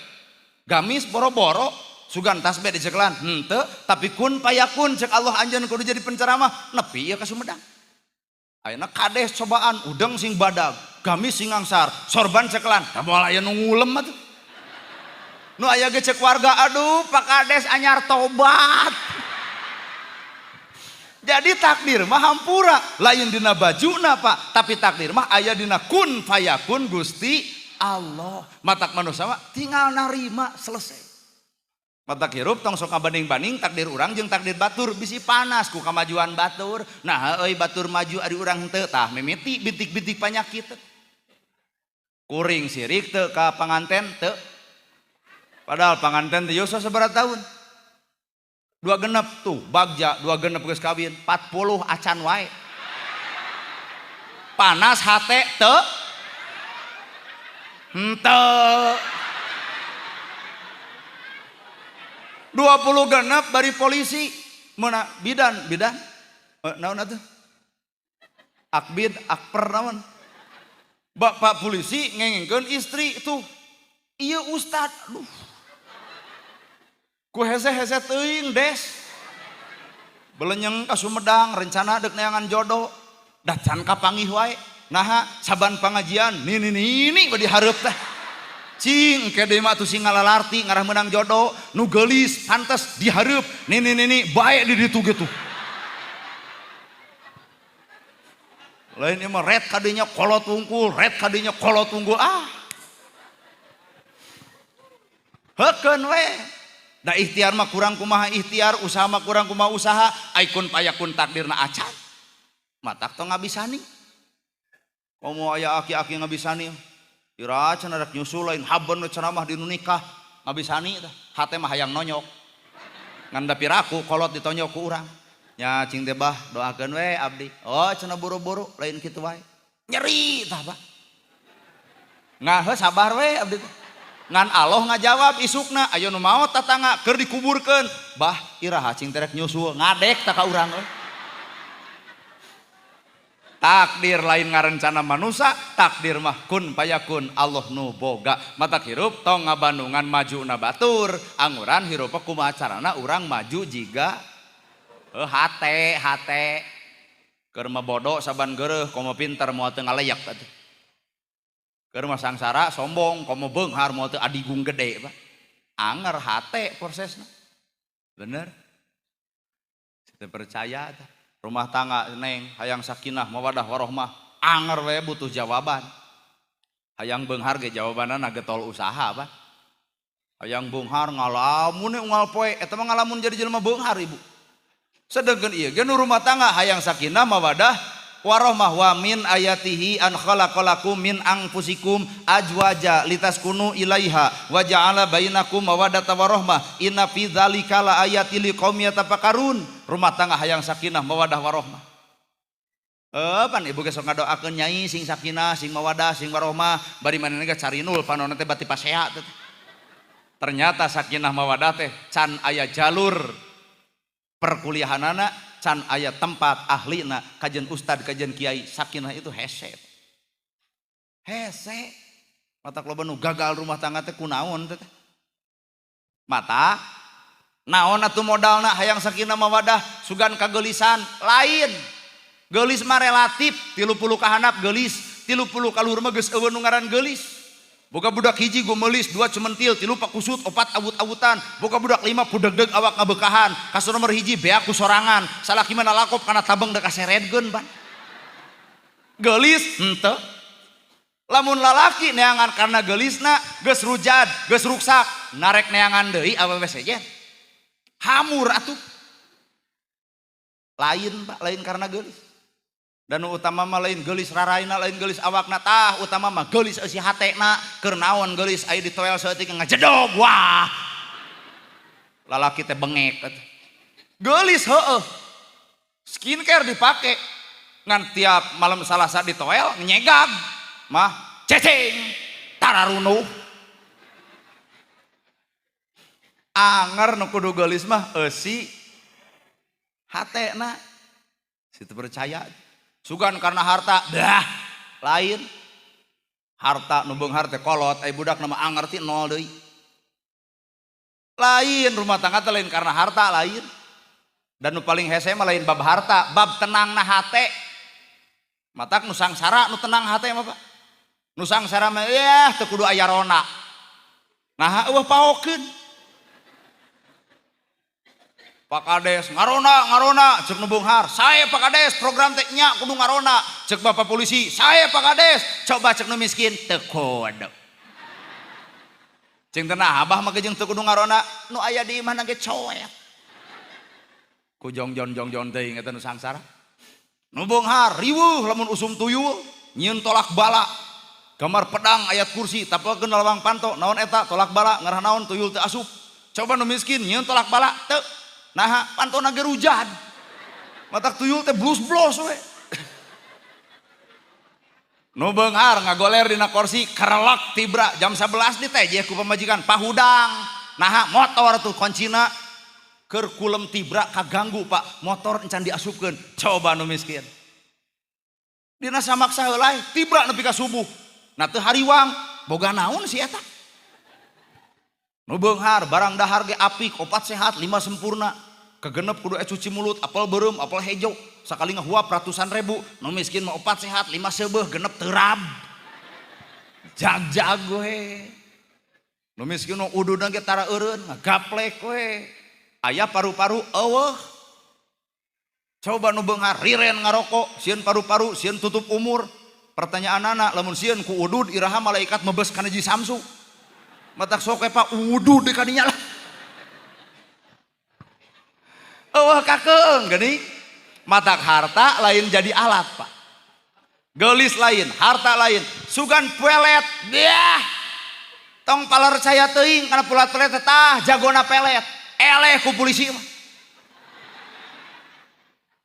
A: gamis boro-boro, sugan tasbih dicekelan henteu, tapi kun payakun cek Allah anjeun kudu jadi penceramah, nepi ieu ka Sumedang. Ayeuna kades cobaan udeng sing badag, gamis sing angsar, sorban cekelan, da moal aya nu ngulem atuh. Nu aya ge cek warga, aduh Pak Kades anyar tobat. Jadi takdir mah hampura, lain dina bajuna Pak, tapi takdir mah aya dina kun fayakun Gusti Allah. Matak manusia mah tinggal narima selesai. Matak hirup tong sok ngabanding-banding takdir urang jeung takdir batur, bisi panas ku kamajuan batur. Nah euy batur maju ari urang henteu tah mimiti bintik-bintik panyakit. Kuring sirik teu ka panganten teu. Padahal panganten teh yuswa sabaraha tahun? 2 genep tuh, bagja 2 genep geus kawin, 40 acan wae. Panas hate teu? Henteu. 20 genep bari polisi meuna bidan, bidan. Naon atuh? Akbid, akper naon? Bapak polisi ngengengkeun istri tuh. Iya ustad, aduh. Ku hese-hese teuing des. Belenyeng ka Sumedang rencana deuk neangan jodoh. Dah can kapanggih wae. Naha saban pangajian nini nini badi hareup teh. Cing engke deui mah atuh sing ngalalarti ngarah meunang jodoh, nu geulis pantes dihareup nini nini bae di ditu gitu. Lain ieu mah red kadinya kolot wungkul, red kadinya kolot wungkul, ah. Heukeun we. Da ikhtiar mah kurang kumaha ikhtiar, usaha mah kurang kumaha usaha, aikun payakun takdirna acan. Matak tong ngabisani. Komo aya aki-aki ngabisani. Ira cenah rek nyusul lain haben we ceramah di nu nikah, ngabisani tah. Hate mah hayang nonyok. Ngan da piraku kolot ditonyok ku urang. Nya cing teh bah doakeun we abdi. Oh cenah buru-buru lain kitu wae. Nyeri tah bah. Ngaheuh sabar we abdi teh. Ngan Allah ngajawab isukna ayo nu maot tatangga keur dikuburkeun. Bah iraha cing teh rek nyusul ngadek tah ka urang euy. Takdir lain ngarencana manusa, takdir mah kun payakun Allah nu boga. Matak hirup tong ngabandungan maju na batur, anguran hirup kumaha carana urang maju jiga hate hate. Keur mah bodoh saban geureuh komo pinter moal teu ngaleyak atuh. Keur mah sangsara sombong komo beunghar moal teu adigung gede Pak. Anger hate prosesna. Bener? Teu percaya tah. Rumah tangga neng hayang sakinah mawadah warohmah anger we butuh jawaban. Hayang beunghar ge jawabanna getol usaha Pak. Hayang beunghar ngalamun unggal poe eta mah ngalamun jadi jelema beunghar ibu. Sedengkeun ieu ge nu rumah tangga hayang sakinah mawadah warohmah wa min ayatihi an khalaqalakum min anfusikum ajwaja litaskunu ilaiha wa ja'ala bainakum mawaddatan warahmah inna fi dzalika laayatil liqaumin yatafakkarun. Rumah tangga hayang sakinah mawadah warohmah. Pan ibu ge sok ngadoakeun nyai sing sakinah sing mawadah sing warohmah bari manehna ge carinul panonna teh bati pasea teh. Ternyata sakinah mawadah teh can aya jalur perkuliahanana, can aya tempat ahlina, kajian ustad, kajian kiai, sakinah itu hese. Hese. Mata loba nu gagal rumah tangga teh kunaon teh. Mata naon atuh modalna hayang sakinah mawadah sugan kageulisan lain. Geulis mah relatif, 30 kahandap geulis, 30 kaluhur mah geus eueuh nu ngaran geulis. Boga budak hiji gomelis, 2 cementil, 3 pakusut, 4 awut-awutan, boga budak 5 pudegdeg awak ngabekahan, kasur nomor 1 beak ku sorangan, salaki mana lakop kana tabeng dek kaseredkeun ban. Geulis henteu. Lamun lalaki neangan karena geulisna geus rujad, geus ruksak, narek neangan deui awewe sejen. Hamur atuh. Lain Pak, lain karena geulis. Dan utama mah lain geulis raraina, lain geulis awakna, tah utama mah geulis eusi hatena, keur naon geulis aya ditoel saeutik ngajedog, wah. Lalaki teh bengek atuh. Geulis heueuh. Skincare dipake. Ngan tiap malam Salasa ditoel nyegag. Mah cecing tararunuh. Anger nu kudu geulis mah eusi hatena. Situ percaya. Sugan karena harta, dah lain. Harta nu beunghar teh kolot, ai budak nama anger ti nol deui. Lain rumah tangga teh lain karena harta lain. Dan nu paling hese mah lain bab harta, bab tenangna hate. Matak nu sangsara nu tenang hate mah Pak. Nu sangsara mah yah teu kudu aya rona. Naha eueuh paokeun. Pak Kades ngarona ngarona cek nu beunghar, sae Pak Kades program teh nya kudu ngarona, cek bapak polisi sae Pak Kades, coba cek nu miskin teu kudu. Cing teh nah abah mah jeung teu kudu ngarona, nu aya di imahna ge coet. Ku jongjon jongjon teuing eta nu sangsara. Nu beunghar riweuh lamun usum tuyul, nyieun tolak bala. Gambar pedang ayat kursi tapelkeun lawang panto, naon eta tolak bala ngarah naon tuyul teu asup. Coba nu miskin nyieun tolak bala teu. Nah, pantona ge rujad. Matak tuyul teh blus-blus we. Nu beunghar ngagoler dina kursi kerelek tibra jam 11 ditejeh ku pamajikan pahudang. Naha motor tuh kuncina keur kulem tibra kaganggu Pak, motor encan diasupkeun. Coba nu miskin. Dina samaksa heula tibra nepi ka subuh. Nah teu hariwang, boga naon si eta? Nu beunghar barang dahar ge apik, opat sehat, lima sempurna. Kegenep kudu cuci mulut, apel beureum, apel hejo. Sakali ngahuap ratusan ribu. Nu miskin mah opat sehat, lima seubeuh, genep terab. Jag-jag we. Nu miskin nu ududna ge tara eureun, ngagaplek we. Aya paru-paru eueuh. Coba nu beunghar riren ngarokok, sieun paru-paru, sieun tutup umur. Pertanyaan anak, lamun sieun ku udud iraha malaikat mebes kana Ji Samsu. Matak sok we Pak udud di kadinya lah. Eueuh kakeung geuning. Matak harta lain jadi alat, Pak. Gelis lain, harta lain, sugan pelet, dia. Tong palercaya teuing kana pulat pelet tah jagona pelet. Eleh ku polisi mah.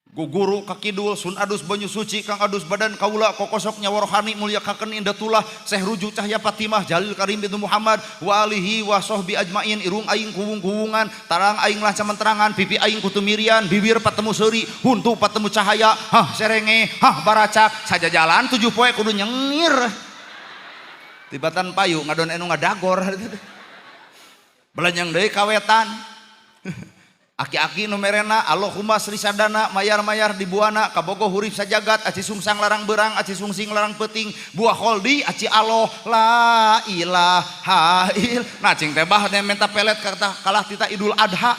A: Guguru kakidul sun adus banyu suci kang adus badan kaula kokosok nyawa rohani mulia kaken indatullah Syekh Ruju Cahya Fatimah Jalil Karim bin Muhammad wa alihi wa sahbi ajmain irung aing kuwung-kuwungan tarang aing lancaman terangan pipi aing kutumirian bibir patemu seuri huntu patemu cahaya hah serenge hah baracak saja jalan 7 poe kudu nyengir tibatan payu ngadon enu ngadagor belanyang deui kawetan. Aki-aki nu merena Allahumma sri sadana mayar-mayar di buana kabogo hurip sajagat aci sungsang larang berang aci sungsing larang peting buah kholdi aci Allah la ilaha il. Nah cing teh bah minta pelet kata kalah tita Idul Adha.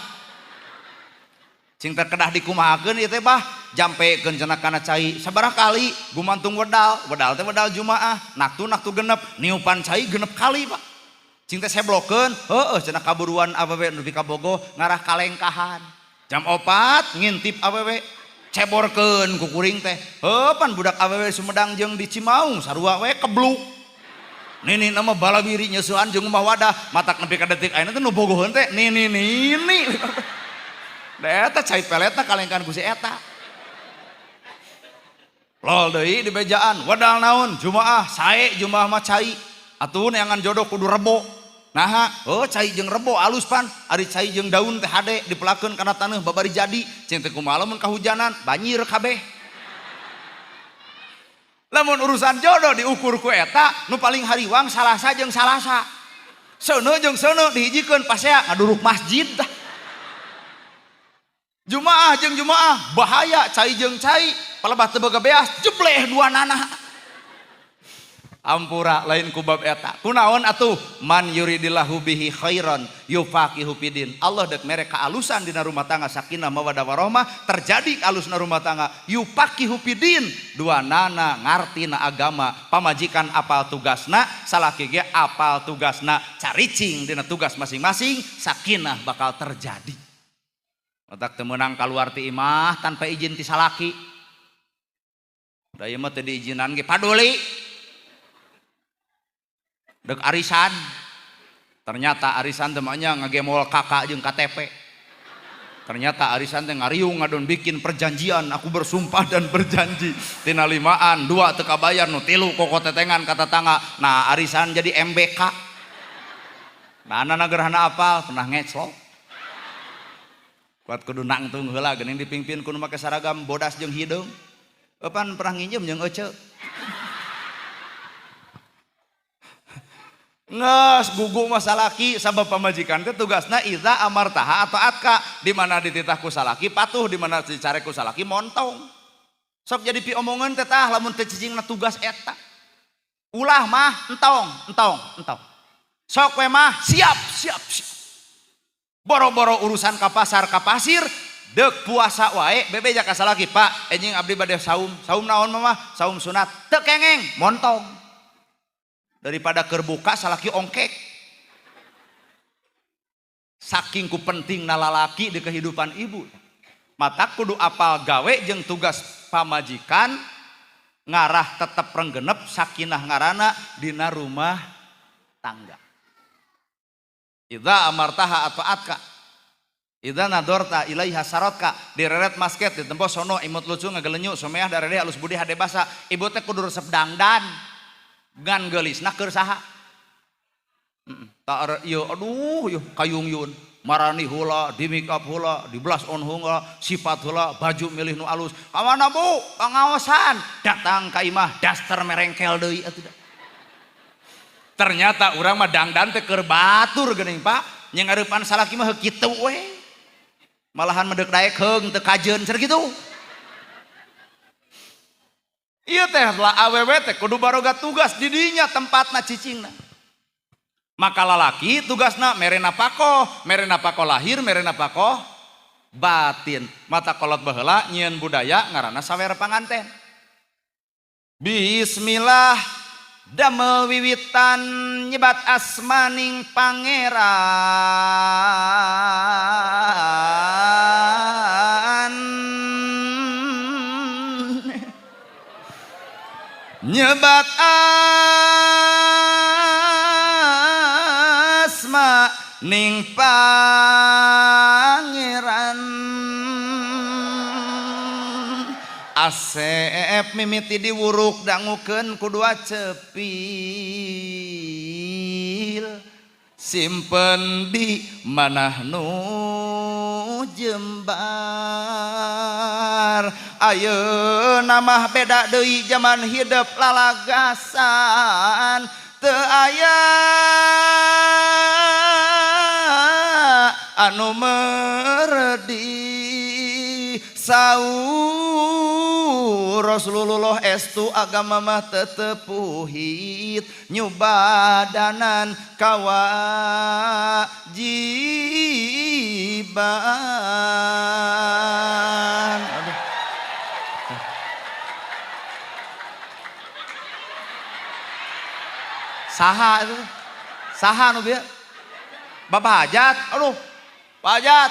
A: Cing teh kedah dikumahakeun ieu teh bah jampekeun cenah kana cai sabaraha kali gumantung wedal wedal teh wedal Jumaah naktu naktu genep niupan cai genep kali Pak. Cing teh seblokeun, heueuh cenah kaburuan awewe nu kabogo ngarah kalengkahan. Jam 4 ngintip awewe, ceborkeun ku kuring teh. Heuh pan budak awewe Sumedang jeung di Cimaung sarua we kebluk. Nini nama balawiri nyeusuan jeung umah wadah, matak nepi ka detik ayeuna teh nu bogoheun teh nini nini. Da eta cai peletna kalengkahan ku si eta. Lol deui di bejaan, wedal naon? Jumaah, sae Jumaah mah cai. Atuh neangan jodoh kudu rebo. Naha, oh cai jeung rebo alus pan, ari cai jeung daun teh hade dipelakeun kana taneuh babari jadi. Cing teh kumaha lamun kahujanan, banjir kabeh. Lamun urusan jodoh diukur ku eta, nu paling hariwang Salasa jeung Salasa. Seuneu jeung seuneu dihijikeun pasea ngaduruk masjid tah. Jumaah jeung Jumaah bahaya cai jeung cai, palebah teu boga beas jebleh dua nana. Ampura lain kubab eta. Kunaon atuh man yuridillahu bihi khairan yufaqihu fidin. Allah dek mere kaalusan dina rumah tangga sakinah mawaddah warahmah terjadi alusna rumah tangga yufaqihu fidin dua nana ngartina agama pamajikan apal tugasna salaki ge apal tugasna caricing dina tugas masing-masing sakinah bakal terjadi. Otak teu meunang kaluar ti imah tanpa izin ti salaki. Da ieu mah teu diizinan ge paduli. Dek arisan ternyata arisan teh nya ngagemol kakak jeung KTP ternyata arisan teh ngariung ngadon bikin perjanjian aku bersumpah dan berjanji tina 5an 2 teu kabayar nu 3 koko tetengan ka tetangga nah arisan jadi MBK nah anak gerhana apal pernah ngeclok kuat kudu nangtung heula geuning dipingpin kudu make seragam bodas jeung hideung eupan pernah nginjem jeung ece. Nges gugu mah salaki sabab pamajikan teh tugasna iza amartaha atau atka di mana dititah ku salaki patuh di mana dicarek ku salaki montong. Sok jadi piomongan teh tah lamun teu cicingna tugas eta. Ulah mah entong entong entong. Sok we mah siap siap siap. Boro-boro urusan ka pasar ka pasir deuk puasa wae bebeja ka salaki Pak enjing abdi bade saum. Saum naon mah? Saum sunat. Teu kengeng montong. Daripada kerbuka salaki ongkek. Saking ku penting lalaki di kehidupan ibu. Mata kudu apal gawe jeung tugas pamajikan ngarah tetep renggenep sakinah ngarana dina rumah tangga. Idza amartaha atau atka. Idza nadorta ilaiha sarotka direret masket ditempo sono imut lucu ngagelenyu someah darede alus budi hade basa ibu teh kudu resep dangdan. Ngan geulisna keur saha? Tak ieu aduh ieu kayung yun marani heula di make up heula di blush on heula sifat heula baju milih nu alus ka mana Bu pangaosan datang ka imah daster merengkel deui atuh. Ternyata urang mah dangdan teh keur batur geuning Pak, nya ngareupan salaki mah heuh kitu we. Malahan medek daek heung teu kajeun cenah kitu. Ieu teh lah awewe teh kudu baroga tugas di dinya tempatna cicingna. Maka lalaki tugasna mere napakoh, mere napakoh lahir, mere napakoh batin. Mata kolot baheula nyieun budaya ngaranna sawer panganten. Bismillah damel wiwitan nyebat asmaning pangeran. Nyebat asma ning pangeran. Asep mimiti diwuruk dangukeun ku dua cepil, simpen di manah nu jembar. Ayeuna mah beda deui zaman hidup lalagasan, teu aya anu meredi. Saur Rasulullah estu agama mah tetepuhit, nyubadanan kawajiban. Aduh. Saha itu? Saha nu bieu? Bapak Hajat. Aduh, Pak Hajat.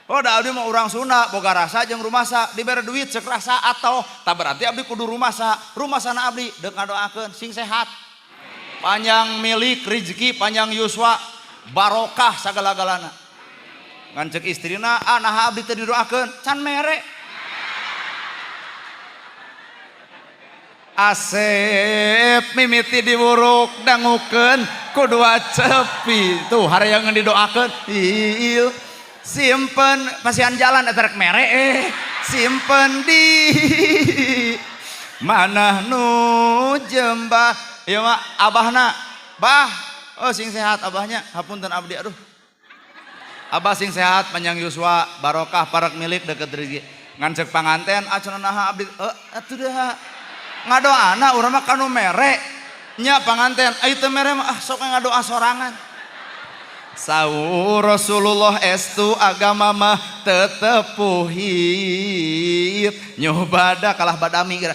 A: Oh, da abdi mah urang Sunda, boga rasa jeung rumasa, dibere duit ceuk rasa atau tak berarti abdi kudu rumasa. Rumasana abdi deuk ngadoakeun sing sehat. Panjang milik rezeki, panjang yuswa, barokah sagala-galana. Ngan ceuk istrina, ah naha abdi teu didoakeun, can mere. Asep mimiti diwuruk dangukeun ku dua cepi. Tuh hareangan didoakeun. Il simpen pasian jalan eta rek mere simpen di manah nu jembah. Ieu mah abahna, bah, oh sing sehat abahnya, hapunten abdi aduh. Abah sing sehat panjang yuswa, barokah parak milik deket rezeki. Ngan ceuk panganten cenah naha abdi atuh deui ngadoana urang mah kanu mere nya panganten ai teu mere mah ah sok ngadoa sorangan. Saur Rasulullah estu agama mah tetepuhit, nyubada kalah badami kira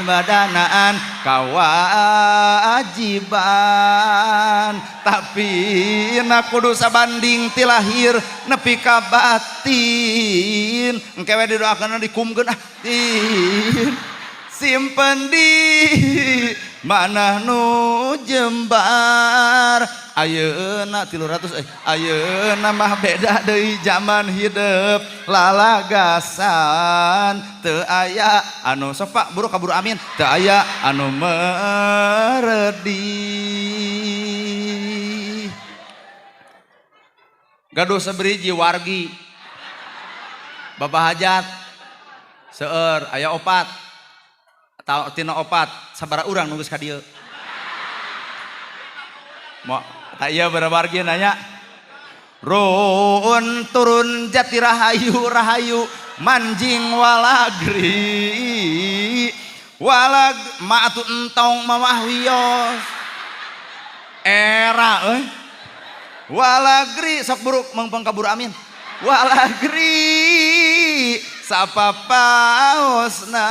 A: badanaan kawajiban, tapi na kudu sabanding ti lahir nepi ka batin. Engke we didoakeun dikumkeun ah tin. Simpen di manah nu jembar. Ayeuna 300 ayeuna mah beda deui zaman hidup lalagasan, teu aya anu sok Pak buru kaburu amin, teu aya anu meredi. Gaduh sabriji wargi Bapak Hajat seueur aya opat. Tina opat sabaraha urang nunggu ka dieu. Mo tak ieu barabargi nanya. Run turun jati rahayu rahayu manjing walagri walag ma atuh entong mamah wios era euy. Walagri sok buruk mengpeng kabur amin. Walagri sapapaosna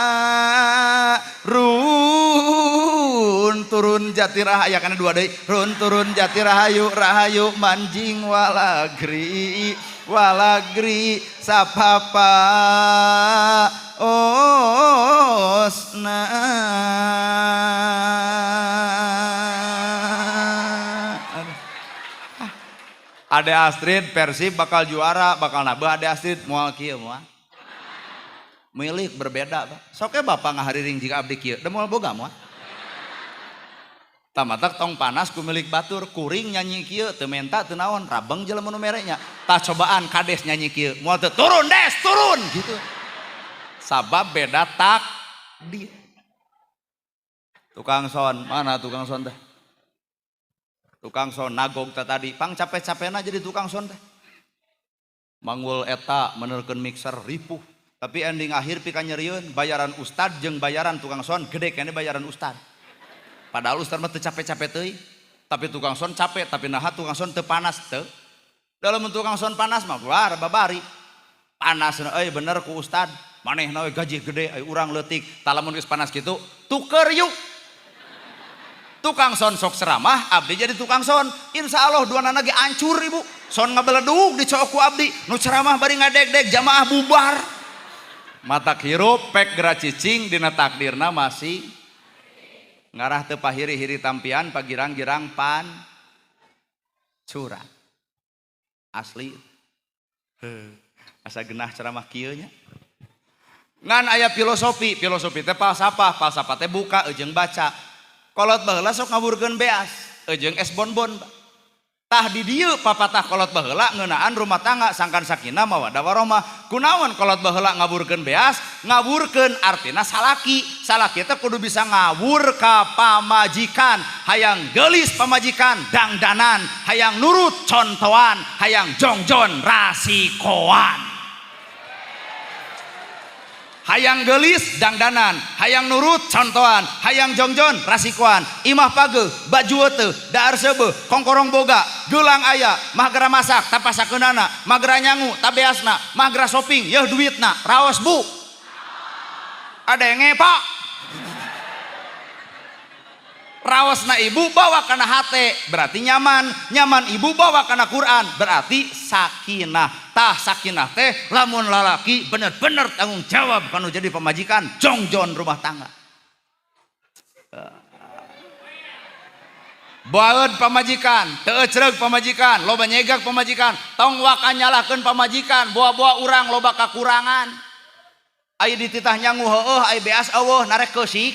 A: run turun jati rahaya kana dua deui run turun jati rahayu rahayu manjing walagri walagri sapapaosna. Ade Astrid Persib bakal juara, bakal nabeuh Ade Astrid moal kieu moal. Milik berbeda Pak. Sok we bapak ngahariring jika abdi kieu, da moal boga moal. Tamatak tong panas ku milik batur, kuring nyanyi kieu teu menta teu naon, rabeng jelema nu mere nya. Tah cobaan kades nyanyi kieu, moal teu turun des, turun gitu. Sabab beda takdir. Tukang son, mana tukang son teh? Tukang son nagog teh tadi, pang capek-capekna jadi tukang son teh. Manggul eta menerkeun mixer ripuh. Tapi ending akhir pika nyerieun bayaran ustad jeung bayaran tukang son gede keneh bayaran ustad. Padahal ustad mah teu capek-capek teuing. Tapi tukang son capek, tapi naha tukang son teu panas teu. Dalam tukang son panas mah war babari. Panas euy bener ku ustad. Manehna we gaji gede euy urang leutik. Tah lamun geus panas kitu, tuker yuk. Tukang son sok ceramah, abdi jadi tukang son. Insya Allah dua nana ge hancur ibu. Son ngabeledug dicok ku abdi. Nu ceramah bari ngadeg-deg jamaah bubar. Matak hirup pek geura cicing dina takdirna masih ngarah teu pahiri-hiri tampian pagirang-girang pan curang. Asli. Heuh. Asa genah ceramah kieu nya. Ngan aya filosofi, filosofi teh falsafah, falsafah teh buka jeung baca. Kolot baheula sok ngaburkeun beas, jeung es bonbon. Tah di dieu papatah kolot baheula ngeunaan rumah tangga sangkan sakinah mawaddah warahmah. Kunaon kolot baheula ngaburkeun beas? Ngaburkeun artina salaki. Salaki teh kudu bisa ngawur ka pamajikan, hayang geulis pamajikan dangdanan, hayang nurut contoan, hayang jongjon rasikoan. Hayang geulis dangdanan, hayang nurut contoan, hayang jongjon rasikoan. Imah pageuh, baju teu, dahar seubeuh, kongkorong boga, gelang aya, mah gera masak tapasakeunana, mah gera nyangu tabeasna, mah gera shopping yeuh duitna. Raos bu. Adenge pak. Raosna ibu bawa kana hate berarti nyaman, nyaman ibu bawa kana Quran berarti sakinah. Tah sakinah teh lamun lalaki bener-bener tanggung jawab kanu jadi pamajikan jongjon rumah tangga. Baeud pamajikan, teu ecreug pamajikan, loba nyegak pamajikan, tong waka nyalahkeun pamajikan, boa-boa urang loba kakurangan. Aya dititah nyangu heueuh, aya beas eueuh narek keusik.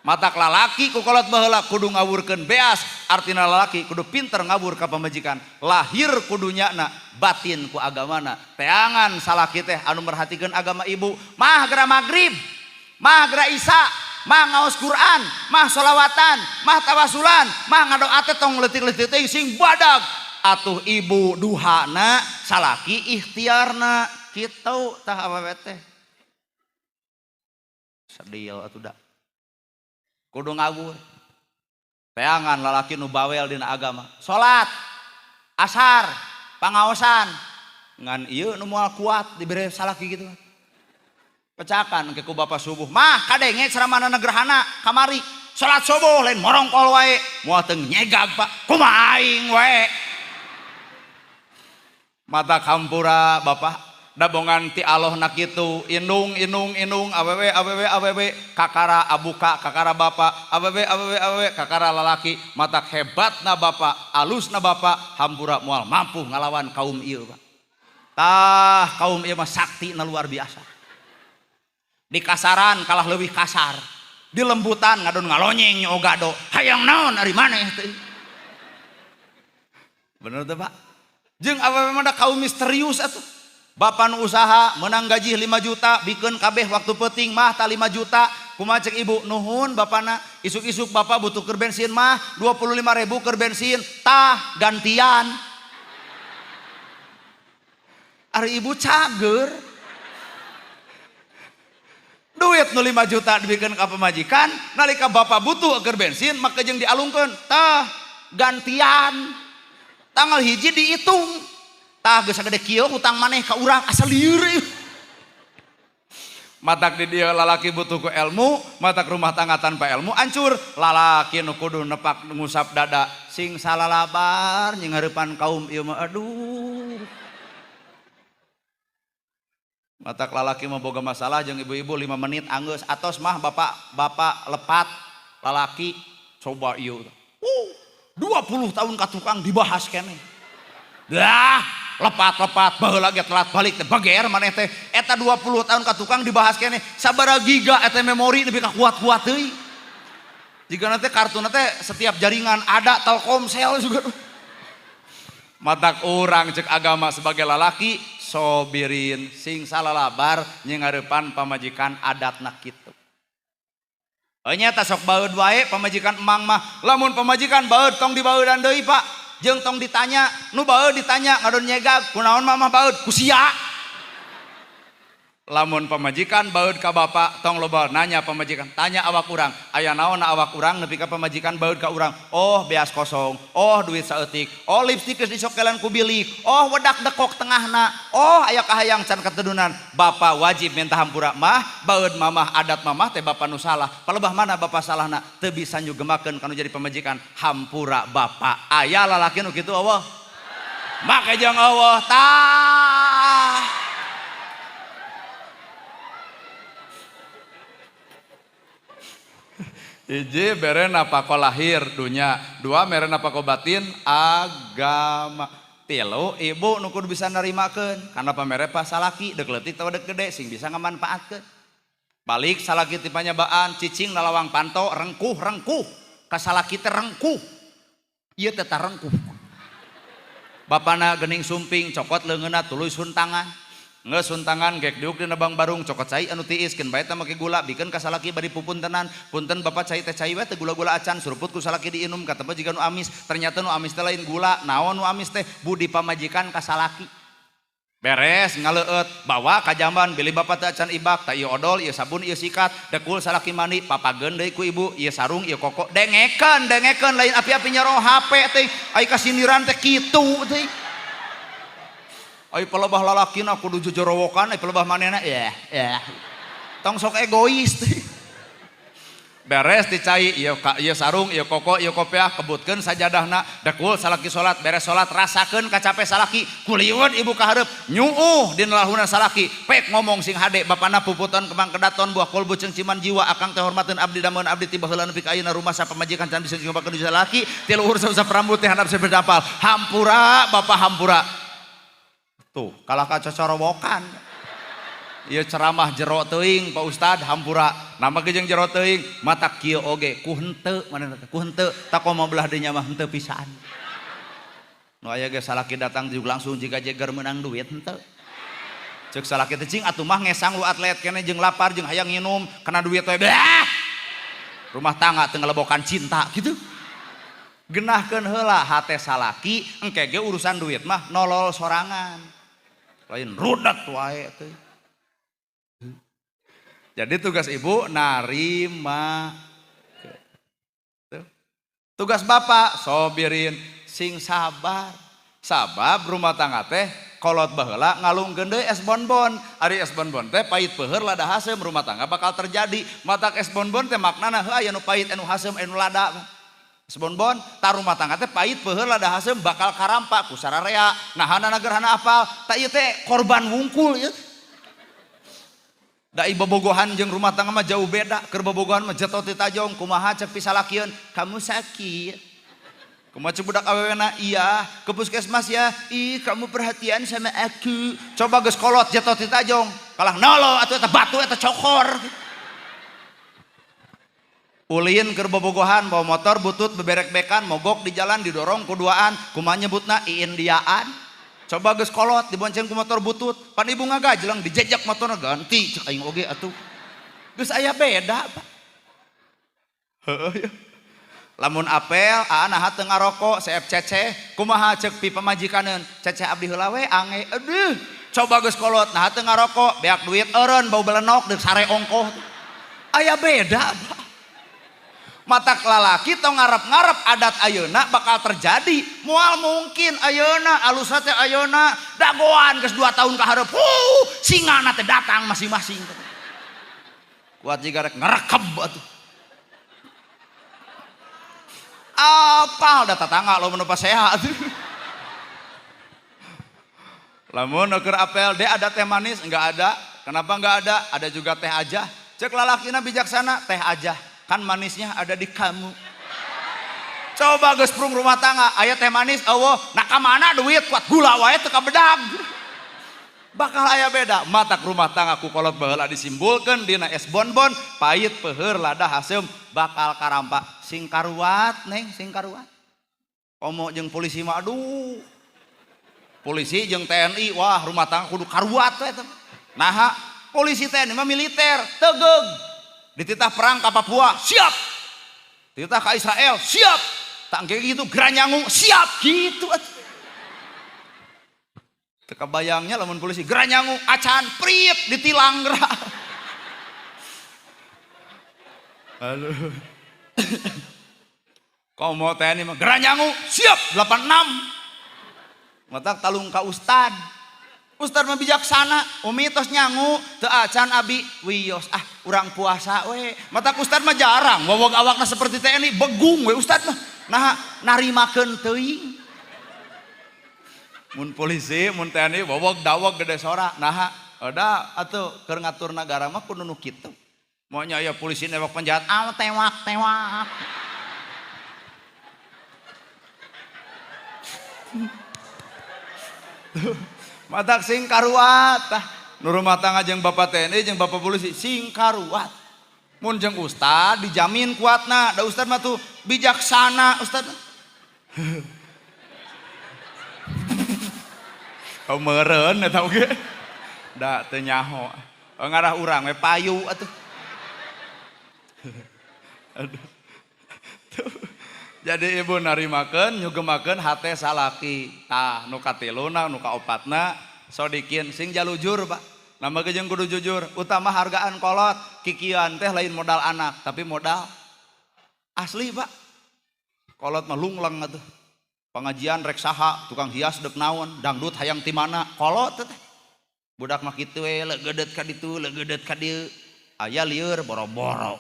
A: Matak lalaki ku kolot baheula kudu ngawurkeun beas, artina lalaki kudu pinter ngawur ka pamajikan. Lahir kudu nyana, batin ku agamana. Teangan salaki teh anu merhatikeun agama ibu, mah gera magrib, mah gera isya, mah ngaos Quran, mah sholawatan, mah tawasulan, mah ngadoa teh tong leutik-leutik teuing sing badag. Atuh ibu duhana, salaki ikhtiarna, kitu tah awewe teh. Sedih atuh da. Kudu ngawur. Teangan lalaki nu bawel dina agama. Salat, asar, pangaosan. Ngan ieu nu moal kuat dibere salaki gitu. Pecakan ke ku bapak subuh. Mah kadenge ceramahna gerhana kamari. Salat subuh lain morongkol wae. Moal teu nyegag pak. Kumaha aing wae. Mata kampura bapak. Dabongan ti Allah nak kitu indung indung indung awewe awewe awewe kakara abuka kakara bapak awewe awewe awewe kakara lalaki. Matak hebatna bapak, alusna bapak, hampura moal mampu ngalawan kaum ieu pak. Tah kaum ieu mah sakti na luar biasa. Di kasaran kalah leuwih kasar, di lembutan ngadon ngalonyeng nyogado hayang naon ari maneh teh. Bener teh pak? Jeung awewe mah da kaum misterius atuh. Bapak nu usaha menang gaji 5 juta bikeun kabeh waktu peuting mah ta 5 juta kumaha cek ibu nuhun bapana isuk-isuk bapak butuh keur bensin mah 25.000 keur bensin tah gantian. Ari ibu cager duit nu 5 juta dibikeun ka pamajikan nalika bapak butuh keur bensin maka jeung dialungkeun tah gantian tanggal hiji dihitung. Tah geus sagede kieu hutang maneh ka urang asa lieur ieu. Matak di dieu lalaki butuh ku ilmu, matak rumah tangga tanpa ilmu hancur. Lalaki nu kudu nepak ngusap dada sing salalabar nying hareupan kaum ieu mah aduh. Matak lalaki mah boga masalah jeung ibu-ibu 5 menit anggeus atos mah bapak bapak lepat lalaki coba ieu. 20 tahun ka tukang dibahas keneh. Dah lepat-lepat baheula ge telat balik teh bager maneh teh eta 20 tahun ka tukang dibahas keneh sabaraha giga eta memori nepi ka kuat-kuat deui. Jigana teh kartuna teh setiap jaringan ada Telkomsel juga. Matak urang cek agama sebagai lalaki sobirin sing salalabar nying ngarepan pamajikan adatna kitu. Nya ta sok baeud wae pamajikan emang mah. Lamun pamajikan baeud tong dibaeudan deui Pak. Jeung tong ditanya, nu baeud ditanya ngadon nyegag, kunaon mamah baeud? Ku sia. Lamun pamajikan baeud ka bapak tong loba nanya pamajikan, tanya awak urang, aya naon na awak urang nepi ka pamajikan baeud ka urang. Oh beas kosong, oh duit saeutik, oh lipstik geus disokelan ku bilik, oh wedak dekok tengahna, oh aya kahayang can ketedunan. Bapak wajib minta hampura mah, baeud mamah adat mamah teh bapak nu salah. Palebah mana bapak salahna teu bisa nyugemakeun kanu jadi pamajikan, hampura bapak. Aya lalaki nu kitu eueuh? Make jeung eueuh tah. Hiji bere napako lahir dunya, dua mere napako batin agama, tilu ibu nu kudu bisa narimakeun karena pamere pa salaki deuk leutik atawa deuk gede sing bisa ngamanfaatkeun. Balik salaki ti panyabaan cicing na lawang panto rengkuh rengkuh ka salaki teh rengkuh. Ieu teh tarengkuh. Bapana geuning sumping cokot leungeunna tuluy suntangan. Ngeus suntangan gek diuk dina bang barung cokot cai anu tiis keun bae teh make gula bikeun ka salaki bari pupuntenan punten bapak cai teh cai we teh gula-gula acan suruput ku salaki diinum katempo jiga nu amis ternyata nu amis teh lain gula naon nu amis teh budi pamajikan ka salaki beres ngaleueut bawa ka jamban bilih bapak teh acan ibak tah ieu odol ieu sabun ieu sikat dekul salaki mandi papageun deui ku ibu ieu sarung ieu koko dengekeun dengekeun lain api-api nyaro HP teh ai kasindiran teh kitu teh. Ai pelebah lalakina kudu jojorowokan, ai pelebah manehna ya ya. Tong sok egois teh. Beres dicai ieu ieu sarung, ieu koko, ieu kopiah kebutkeun sajadahna, dekul salaki salat, beres salat rasakeun kacape salaki, kuliweun ibu ka hareup, nyuuh dina lahuna salaki, pek ngomong sing hade bapana puputan kembang kedaton buah kolbu cengciman jiwa akang teh hormateun abdi dameun abdi ti baheula nepi ka ayeuna rumah sapamajikan can bisa nyumpakeun salaki, ti luhur sausap rambut teh handap sabedampal. Hampura bapak hampura. Tuh, kalah ka cocorowokan. Ieu ceramah jero teuing Pak Ustad hampura. Nama ge jeung jero teuing, mata kieu oge ku henteu manehna teh, ku henteu takomo belah dinya mah henteu pisan. Nu aya ge salaki datang juga langsung jiga jeger meunang duit henteu. Ceuk salaki teh cing atuh mah ngesang lu atlet keneh jeung lapar jeung hayang nginum kana duit we. Bah! Rumah tangga teu ngelebokan cinta gitu. Genahkeun heula hate salaki engke ge urusan duit mah nolol sorangan. Lain rudet wae teh. Jadi tugas ibu narima. Tugas bapak sobirin sing sabar. Sabab rumah tangga teh kolot baheula ngalungkeun deui es bonbon. Ari es bonbon teh pahit peuheur lada haseum rumah tangga bakal terjadi. Matak es bonbon teh maknana heuh aya nu pahit anu haseum anu lada. Es bonbon tar rumah tangga teh pahit peuheur lada haseum bakal karampa ku sararea. Nahana gerhana apal tah ieu teh korban wungkul ieu. Da bobogohan jeung rumah tangga mah jauh beda. Keur bobogohan mah jetot ti tajong kumaha cek pisalakieun kamu sakit. Kumaha cek budak awewena iya ke puskesmas ya ih kamu perhatian sama aku. Coba geus kolot jetot ti tajong kalah nolo atuh eta batu eta cokor. Ulin keur bobogohan bawa motor butut beberek-bekan mogok di jalan didorong ku duaan kumaha nyebutna iindiaan. Coba geus kolot dibonceng ku motor butut pan ibu ngagajleng dijejak motorna ganti cek aing oge atuh. Geus aya beda Pak. Heueuh ya. Lamun apel aa naha teu ngarokok seep ceceh kumaha cek pi pamajikaneun ceceh abdi heula we ange aduh. Coba geus kolot naha teu ngarokok beak duit eureun bau belenok deuk sare ongkoh. Aya beda Pak. Matak lalaki tong ngarep-ngarep adat ayeuna bakal terjadi. Moal mungkin ayeuna alusna teh ayeuna dagoan geus 2 tahun ka hareup. Singana teh datang masing-masing. Kuat jiga rek ngerekeb atuh. Apal da tatangga lo mun sehat. Lamun keur apel de ada teh manis enggak ada. Kenapa enggak ada? Ada juga teh aja. Cek lalakina bijaksana teh aja. Kan manisnya ada di kamu. Coba geus prung rumah tangga aya teh manis eueuh, nah ka mana duit kuat gula wae teu kabedag. Bakal aya beda. Matak rumah tangga ku kolot baheula disimbulkeun dina es bonbon, pahit peuheur lada haseum bakal karampa. Sing karuat neng, sing karuat. Komo jeung polisi mah aduh. Polisi jeung TNI wah rumah tangga kudu karuat we teh. Naha polisi TNI mah militer, tegeug. Dititah perang ka Papua, siap. Dititah ka Israel, siap. Tak kayak gitu geranyangu, siap gitu atuh. Teu kabayangnya lamun polisi geranyangu acan prit ditilang gerak. Aduh. Komo TNI mah geranyangu, siap 86. Matak talung ka ustad. Ustad mah bijaksana, umi tos nyangu, teu acan abi wios ah urang puasa we. Matak ustad mah jarang wawog awakna seperti TNI, begung we ustad mah. Nah, narimakeun teuing. Mun polisi, mun TNI wawog dawog gede sora. Nah, ada atuh keur ngatur nagara mah kudu nu kitu. Maunya aya polisi newak penjahat, ah tewak tewak. Matak sing karuat tah. Nu rumah tangga jeung bapak TNI jeung bapak polisi sing karuat. Mun jeung ustad dijamin kuatna, da ustad mah tuh bijaksana ustad. Oh meureun eta oge. Da teu nyaho. Ngarah urang we payu atuh. Aduh. Jadi ibu narimakeun nyugemakeun hate salaki. Tah nu katiluna nu kaopatna sodikin sing jalujur, Pak. Nama ge jeung kudu jujur, utama hargaan kolot, kikian teh lain modal anak, tapi modal asli, Pak. Kolot mah lungleng atuh. Pengajian rek saha, tukang hias dek naon, dangdut hayang ti mana, kolot teh. Budak mah kitu we, leugeudeut ka ditu, leugeudeut ka dieu. Aya lieur boro-boro.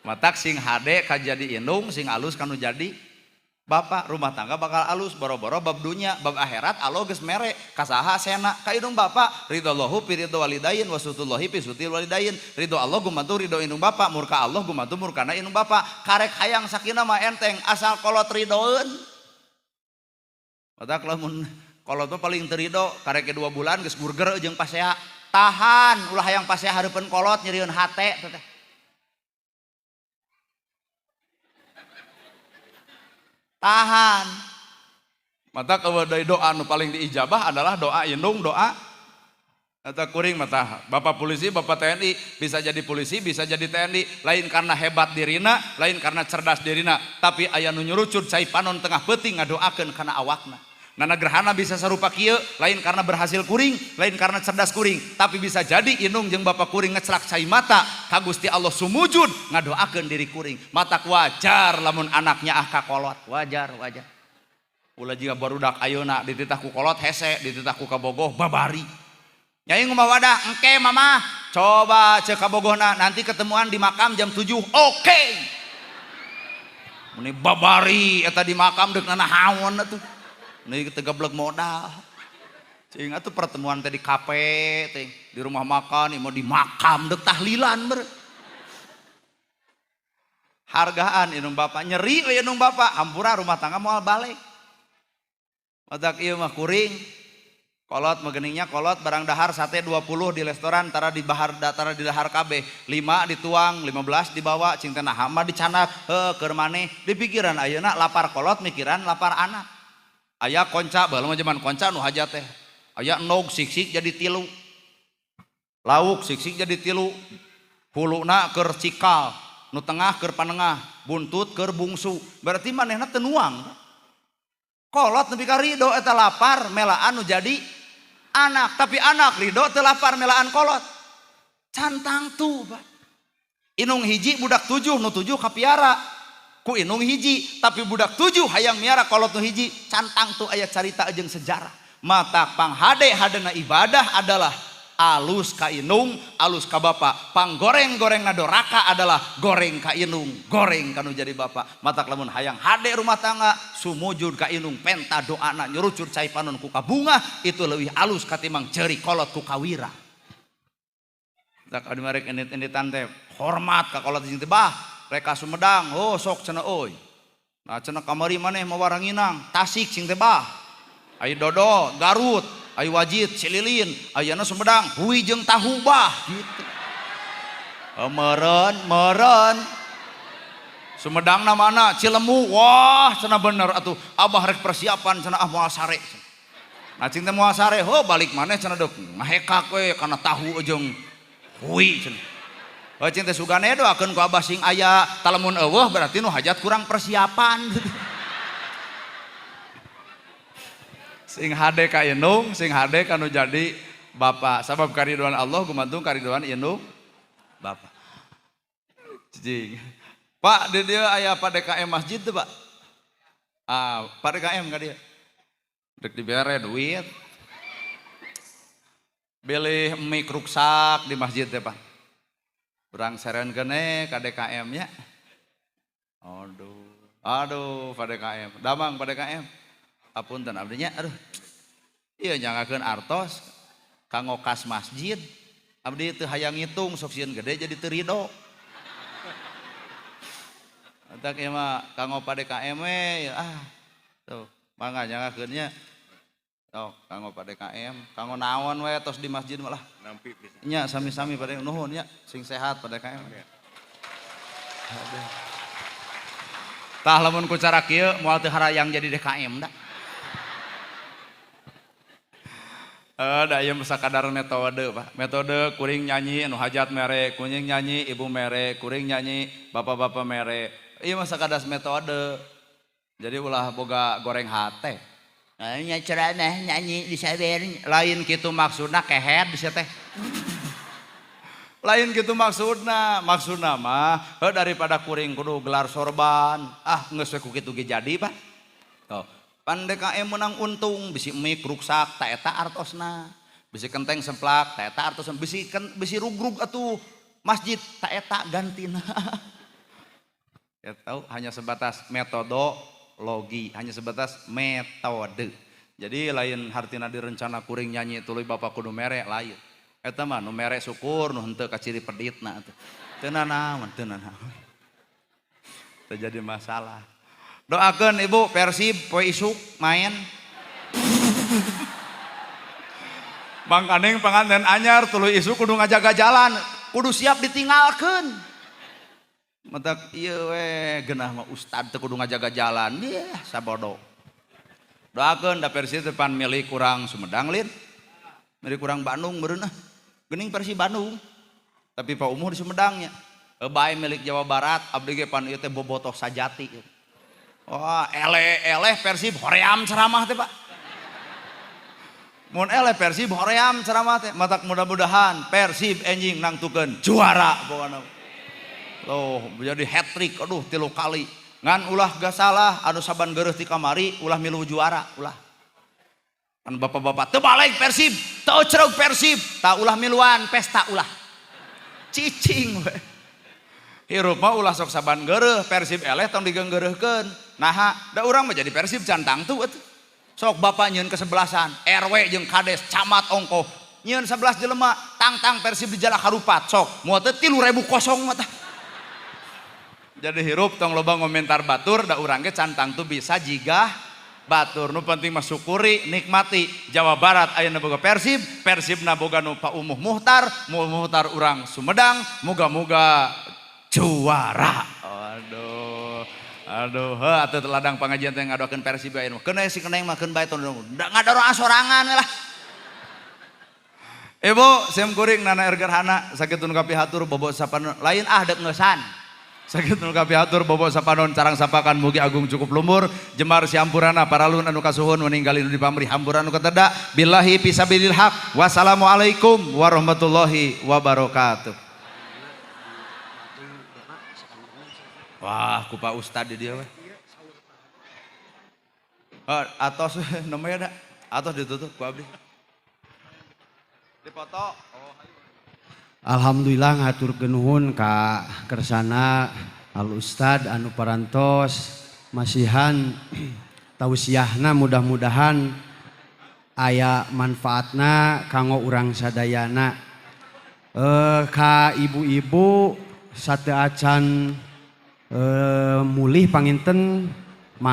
A: Matak sing hade ka jadi indung, sing alus kanu jadi bapak. Rumah tangga bakal alus boro-boro bab dunya, bab akhirat alo geus mere kasaha sena ka indung bapak. Ridallahu fi ridho walidain wa sutullahi fi sutil walidain. Ridho Allah gumantu ridho indung bapak, murka Allah gumantu murkana indung bapak. Karek hayang sakina mah enteng asal kolot ridoeun. Matak lamun kolot mah paling teu ridho karek 2 bulan geus burger jeung pasea. Tahan ulah hayang pasea hareupeun kolot nyerieun hate teh. Tahan. Mata kewadai doa nu paling diijabah adalah doa indung, doa atau kuring mata bapak polisi, bapak TNI, bisa jadi polisi, bisa jadi TNI, lain karena hebat dirina, lain karena cerdas dirina, tapi aya nu nyurucut cai panon tengah peuting ngadoakeun kana awakna. Nana gerhana bisa sarupa kieu, lain karena berhasil kuring, lain karena cerdas kuring, tapi bisa jadi indung jeung bapak kuring ngeclak cai mata ka Gusti Allah sumujud ngadoakeun diri kuring. Matak wajar lamun anaknya ah ka kolot, wajar, wajar. Ulah jiga barudak ayeuna dititah ku kolot hese, dititah ku kabogoh babari. Nyai ngomah wadah, engke mama, coba cek kabogohna nanti ketemuan di makam jam 7. Oke. Meni babari eta di makam deuk nanahaon atuh. Nih kita gablek modal. Cing atuh pertemuan teh di kafe teh, di rumah makan, mau di makam dek tahlilan ber. Hargaan indung bapak nyeri we indung bapak, hampura rumah tangga moal balik. Matak ieu mah kuring. Kolot megeningnya kolot barang dahar sate 20 di restoran tara di bahar tara di dahar kabeh 5 dituang 15 dibawa cing teh naha mah dicanak heuh keur maneh di pikiran ayeuna lapar kolot mikiran lapar anak. Aya konca baheula mah zaman konca nu hajat teh. Aya endog sik-sik jadi 3. Lauk sik-sik jadi 3. Huluna keur cikal, nu tengah keur panengah, buntut keur bungsu. Berarti manehna teu nuang. Kolot nepi ka ridho eta lapar melaan nu jadi anak, tapi anak ridho teu lapar melaan kolot. Cantang tuh, Pak. Inung hiji budak 7, nu 7 kapiara. Ku inung hiji, tapi budak 7 hayang miara kolot nu hiji, cantang tuh aya carita jeung sejarah. Mata panghade hadena ibadah adalah alus ka inung, alus ka bapa. Panggoreng-goreng doraka adalah goreng ka inung, goreng kanu jadi bapa. Matak lamun hayang hade rumah tangga, sumujud ka inung, penta doana nyurucur cai panon ku kabunga, itu leuwih alus katimbang ceuri kolot ku kawira. Tak anu marek enit-enitan teh hormat ka kolot jeung teh bah. Reka Sumedang, oh sok cenah euy. Nah cenah kamari maneh mawa ranginang, Tasik sing teh bah. Aya dodol, Garut, aya wajit, Cililin, ayana Sumedang, hui jeung tahu bah gitu. Meureun, meureun. Sumedang na mana? Cilemu. Wah, cenah bener atuh. Abah rek persiapan cenah ah moal sare. Nah cing teh moal sare, heuh balik maneh cenah deuk ngahekak we kana tahu jeung Hui cenah. Oh cing teh sugane doakeun ku abah sing aya, tah lamun eueuh berarti nu hajat kurang persiapan. Sing hade ka indung, sing hade ka nu jadi bapak. Sabab karidoan Allah gumantung karidoan indung bapak. Cicing. Pak, di dieu aya Pak DKM masjid teu, Pak? Ah, Pak DKM ka dieu. Dek dibere duit. Bilih mie ruksak di masjid teh, Pak. Urang serenkeun ka DKM nya. Aduh. Aduh, Pak DKM. Damang Pak DKM. Apunten abdi nya, aduh. Ieu nyangakeun artos kanggo kas masjid. Abdi teu hayang ngitung sok sieun gede jadi teu rido. Entak ieu mah kanggo Pak DKM we, ah. Tuh, mangga nyangakeun nya. Sok kanggo Pak DKM, kanggo naon we tos di masjid malah.
B: Nampi pisan.
A: Nya sami-sami Pak DKM, nuhun nya, sing sehat Pak DKM. Aduh. Tah lamun ku cara kieu moal teu harayang jadi DKM da. Da ieu mah sakadar metode, Pak. Metode kuring nyanyi anu hajat mere, kuring nyanyi ibu mere, kuring nyanyi bapak-bapak mere. Ieu mah sakadar metode. Jadi ulah boga goreng hate. Nya ceramah nyanyi disawer lain kitu maksudna kehed sia teh. Lain kitu maksudna, maksudna mah heuh daripada kuring kudu gelar sorban. Ah geus we ku kitu ge jadi, Pak. Tuh. Pan DKM menang untung, bisi mik ruksak, ta eta artosna. Bisi kenteng semplak, ta eta artosna. Bisi bisi rugrug atuh masjid, ta eta gantina. Ya tahu, hanya sebatas metodologi, hanya sebatas metode. Jadi lain hartina direncana kuring nyanyi tuluy bapak kudu mere lain. Eta mah nu mere syukur, nu henteu kaciri peditna atuh. Teu nanaon, teu nanaon. Teu jadi masalah. Doakeun ibu Persib poe isuk main. Mangkaning panganten anyar tuluy isuk kudu ngajaga jalan, kudu siap ditinggalkeun. Matak ieu we geunah mah ustad teu kudu ngajaga jalan, ieu sabodo. Doakeun da Persib teh pan milik urang Sumedang lin. Milik urang Bandung meureun ah. Geuning Persib Bandung. Tapi Pak Umuh di Sumedang nya. Bae milik Jawa Barat, abdi ge pan ieu teh bobotoh sajati. Wah, eleh-eleh Persib hoream ceramah teh, Pak. Mun eleh Persib hoream ceramah teh, matak mudah-mudahan Persib enjing nangtukeun juara pokona. Loh, jadi hat trick aduh 3 kali. Ngan ulah gasalah anu saban geureuh ti kamari ulah milu juara, ulah. Kan bapak-bapak teu balik Persib, teu cerug Persib, tak ulah miluan pesta ulah. Cicing we. Hirup mah ulah sok saban geureuh, Persib eleh tong digeunggeureuhkeun. Naha, da urang mah jadi Persib can tangtu atuh. Sok bapak nyieun kesebelasan, RW jeung kades, camat ongkoh, nyieun 11 jelema, tang-tang Persib di jalak harupat, sok moal teh 3.000 kosong mah tah. Jadi hirup tong loba ngomentar batur, da urang ge can tangtu bisa jigah batur. Nu penting mah syukuri, nikmati. Jawa Barat ayeuna boga Persib, Persibna boga nu Pak Umuh Muhtar, Muhtar urang Sumedang, moga-moga juara. Aduh. Aduh, heuh atuh ladang pangajian teh ngadoakeun Persib bae nu. Keun si keneng mah keun bae tong da ngadoroa sorangan we lah. Ibu, sim kuring Nana Ergerhana sakitu nu kapihatur bobo sapanon lain ah deuk ngeusan. Sakitu nu kapihatur bobo sapanon carang sapakan mugi agung cukup lumur jemar siampurana paralun anu kasuhun meninggalin di pamrih hampuran nu kateda billahi fisabilil haq. Wassalamualaikum warahmatullahi wabarakatuh. Wah, ku Pak Ustad di dia weh. Atos namanya ada. Atos ditutup ku abdi. Dipoto. Oh,
C: Alhamdulillah ngaturkeun nuhun ka kersana Al Ustad anu parantos masihan tausiahna mudah-mudahan aya manfaatna kanggo urang sadayana. Ka ibu-ibu sateu acan mulih panginten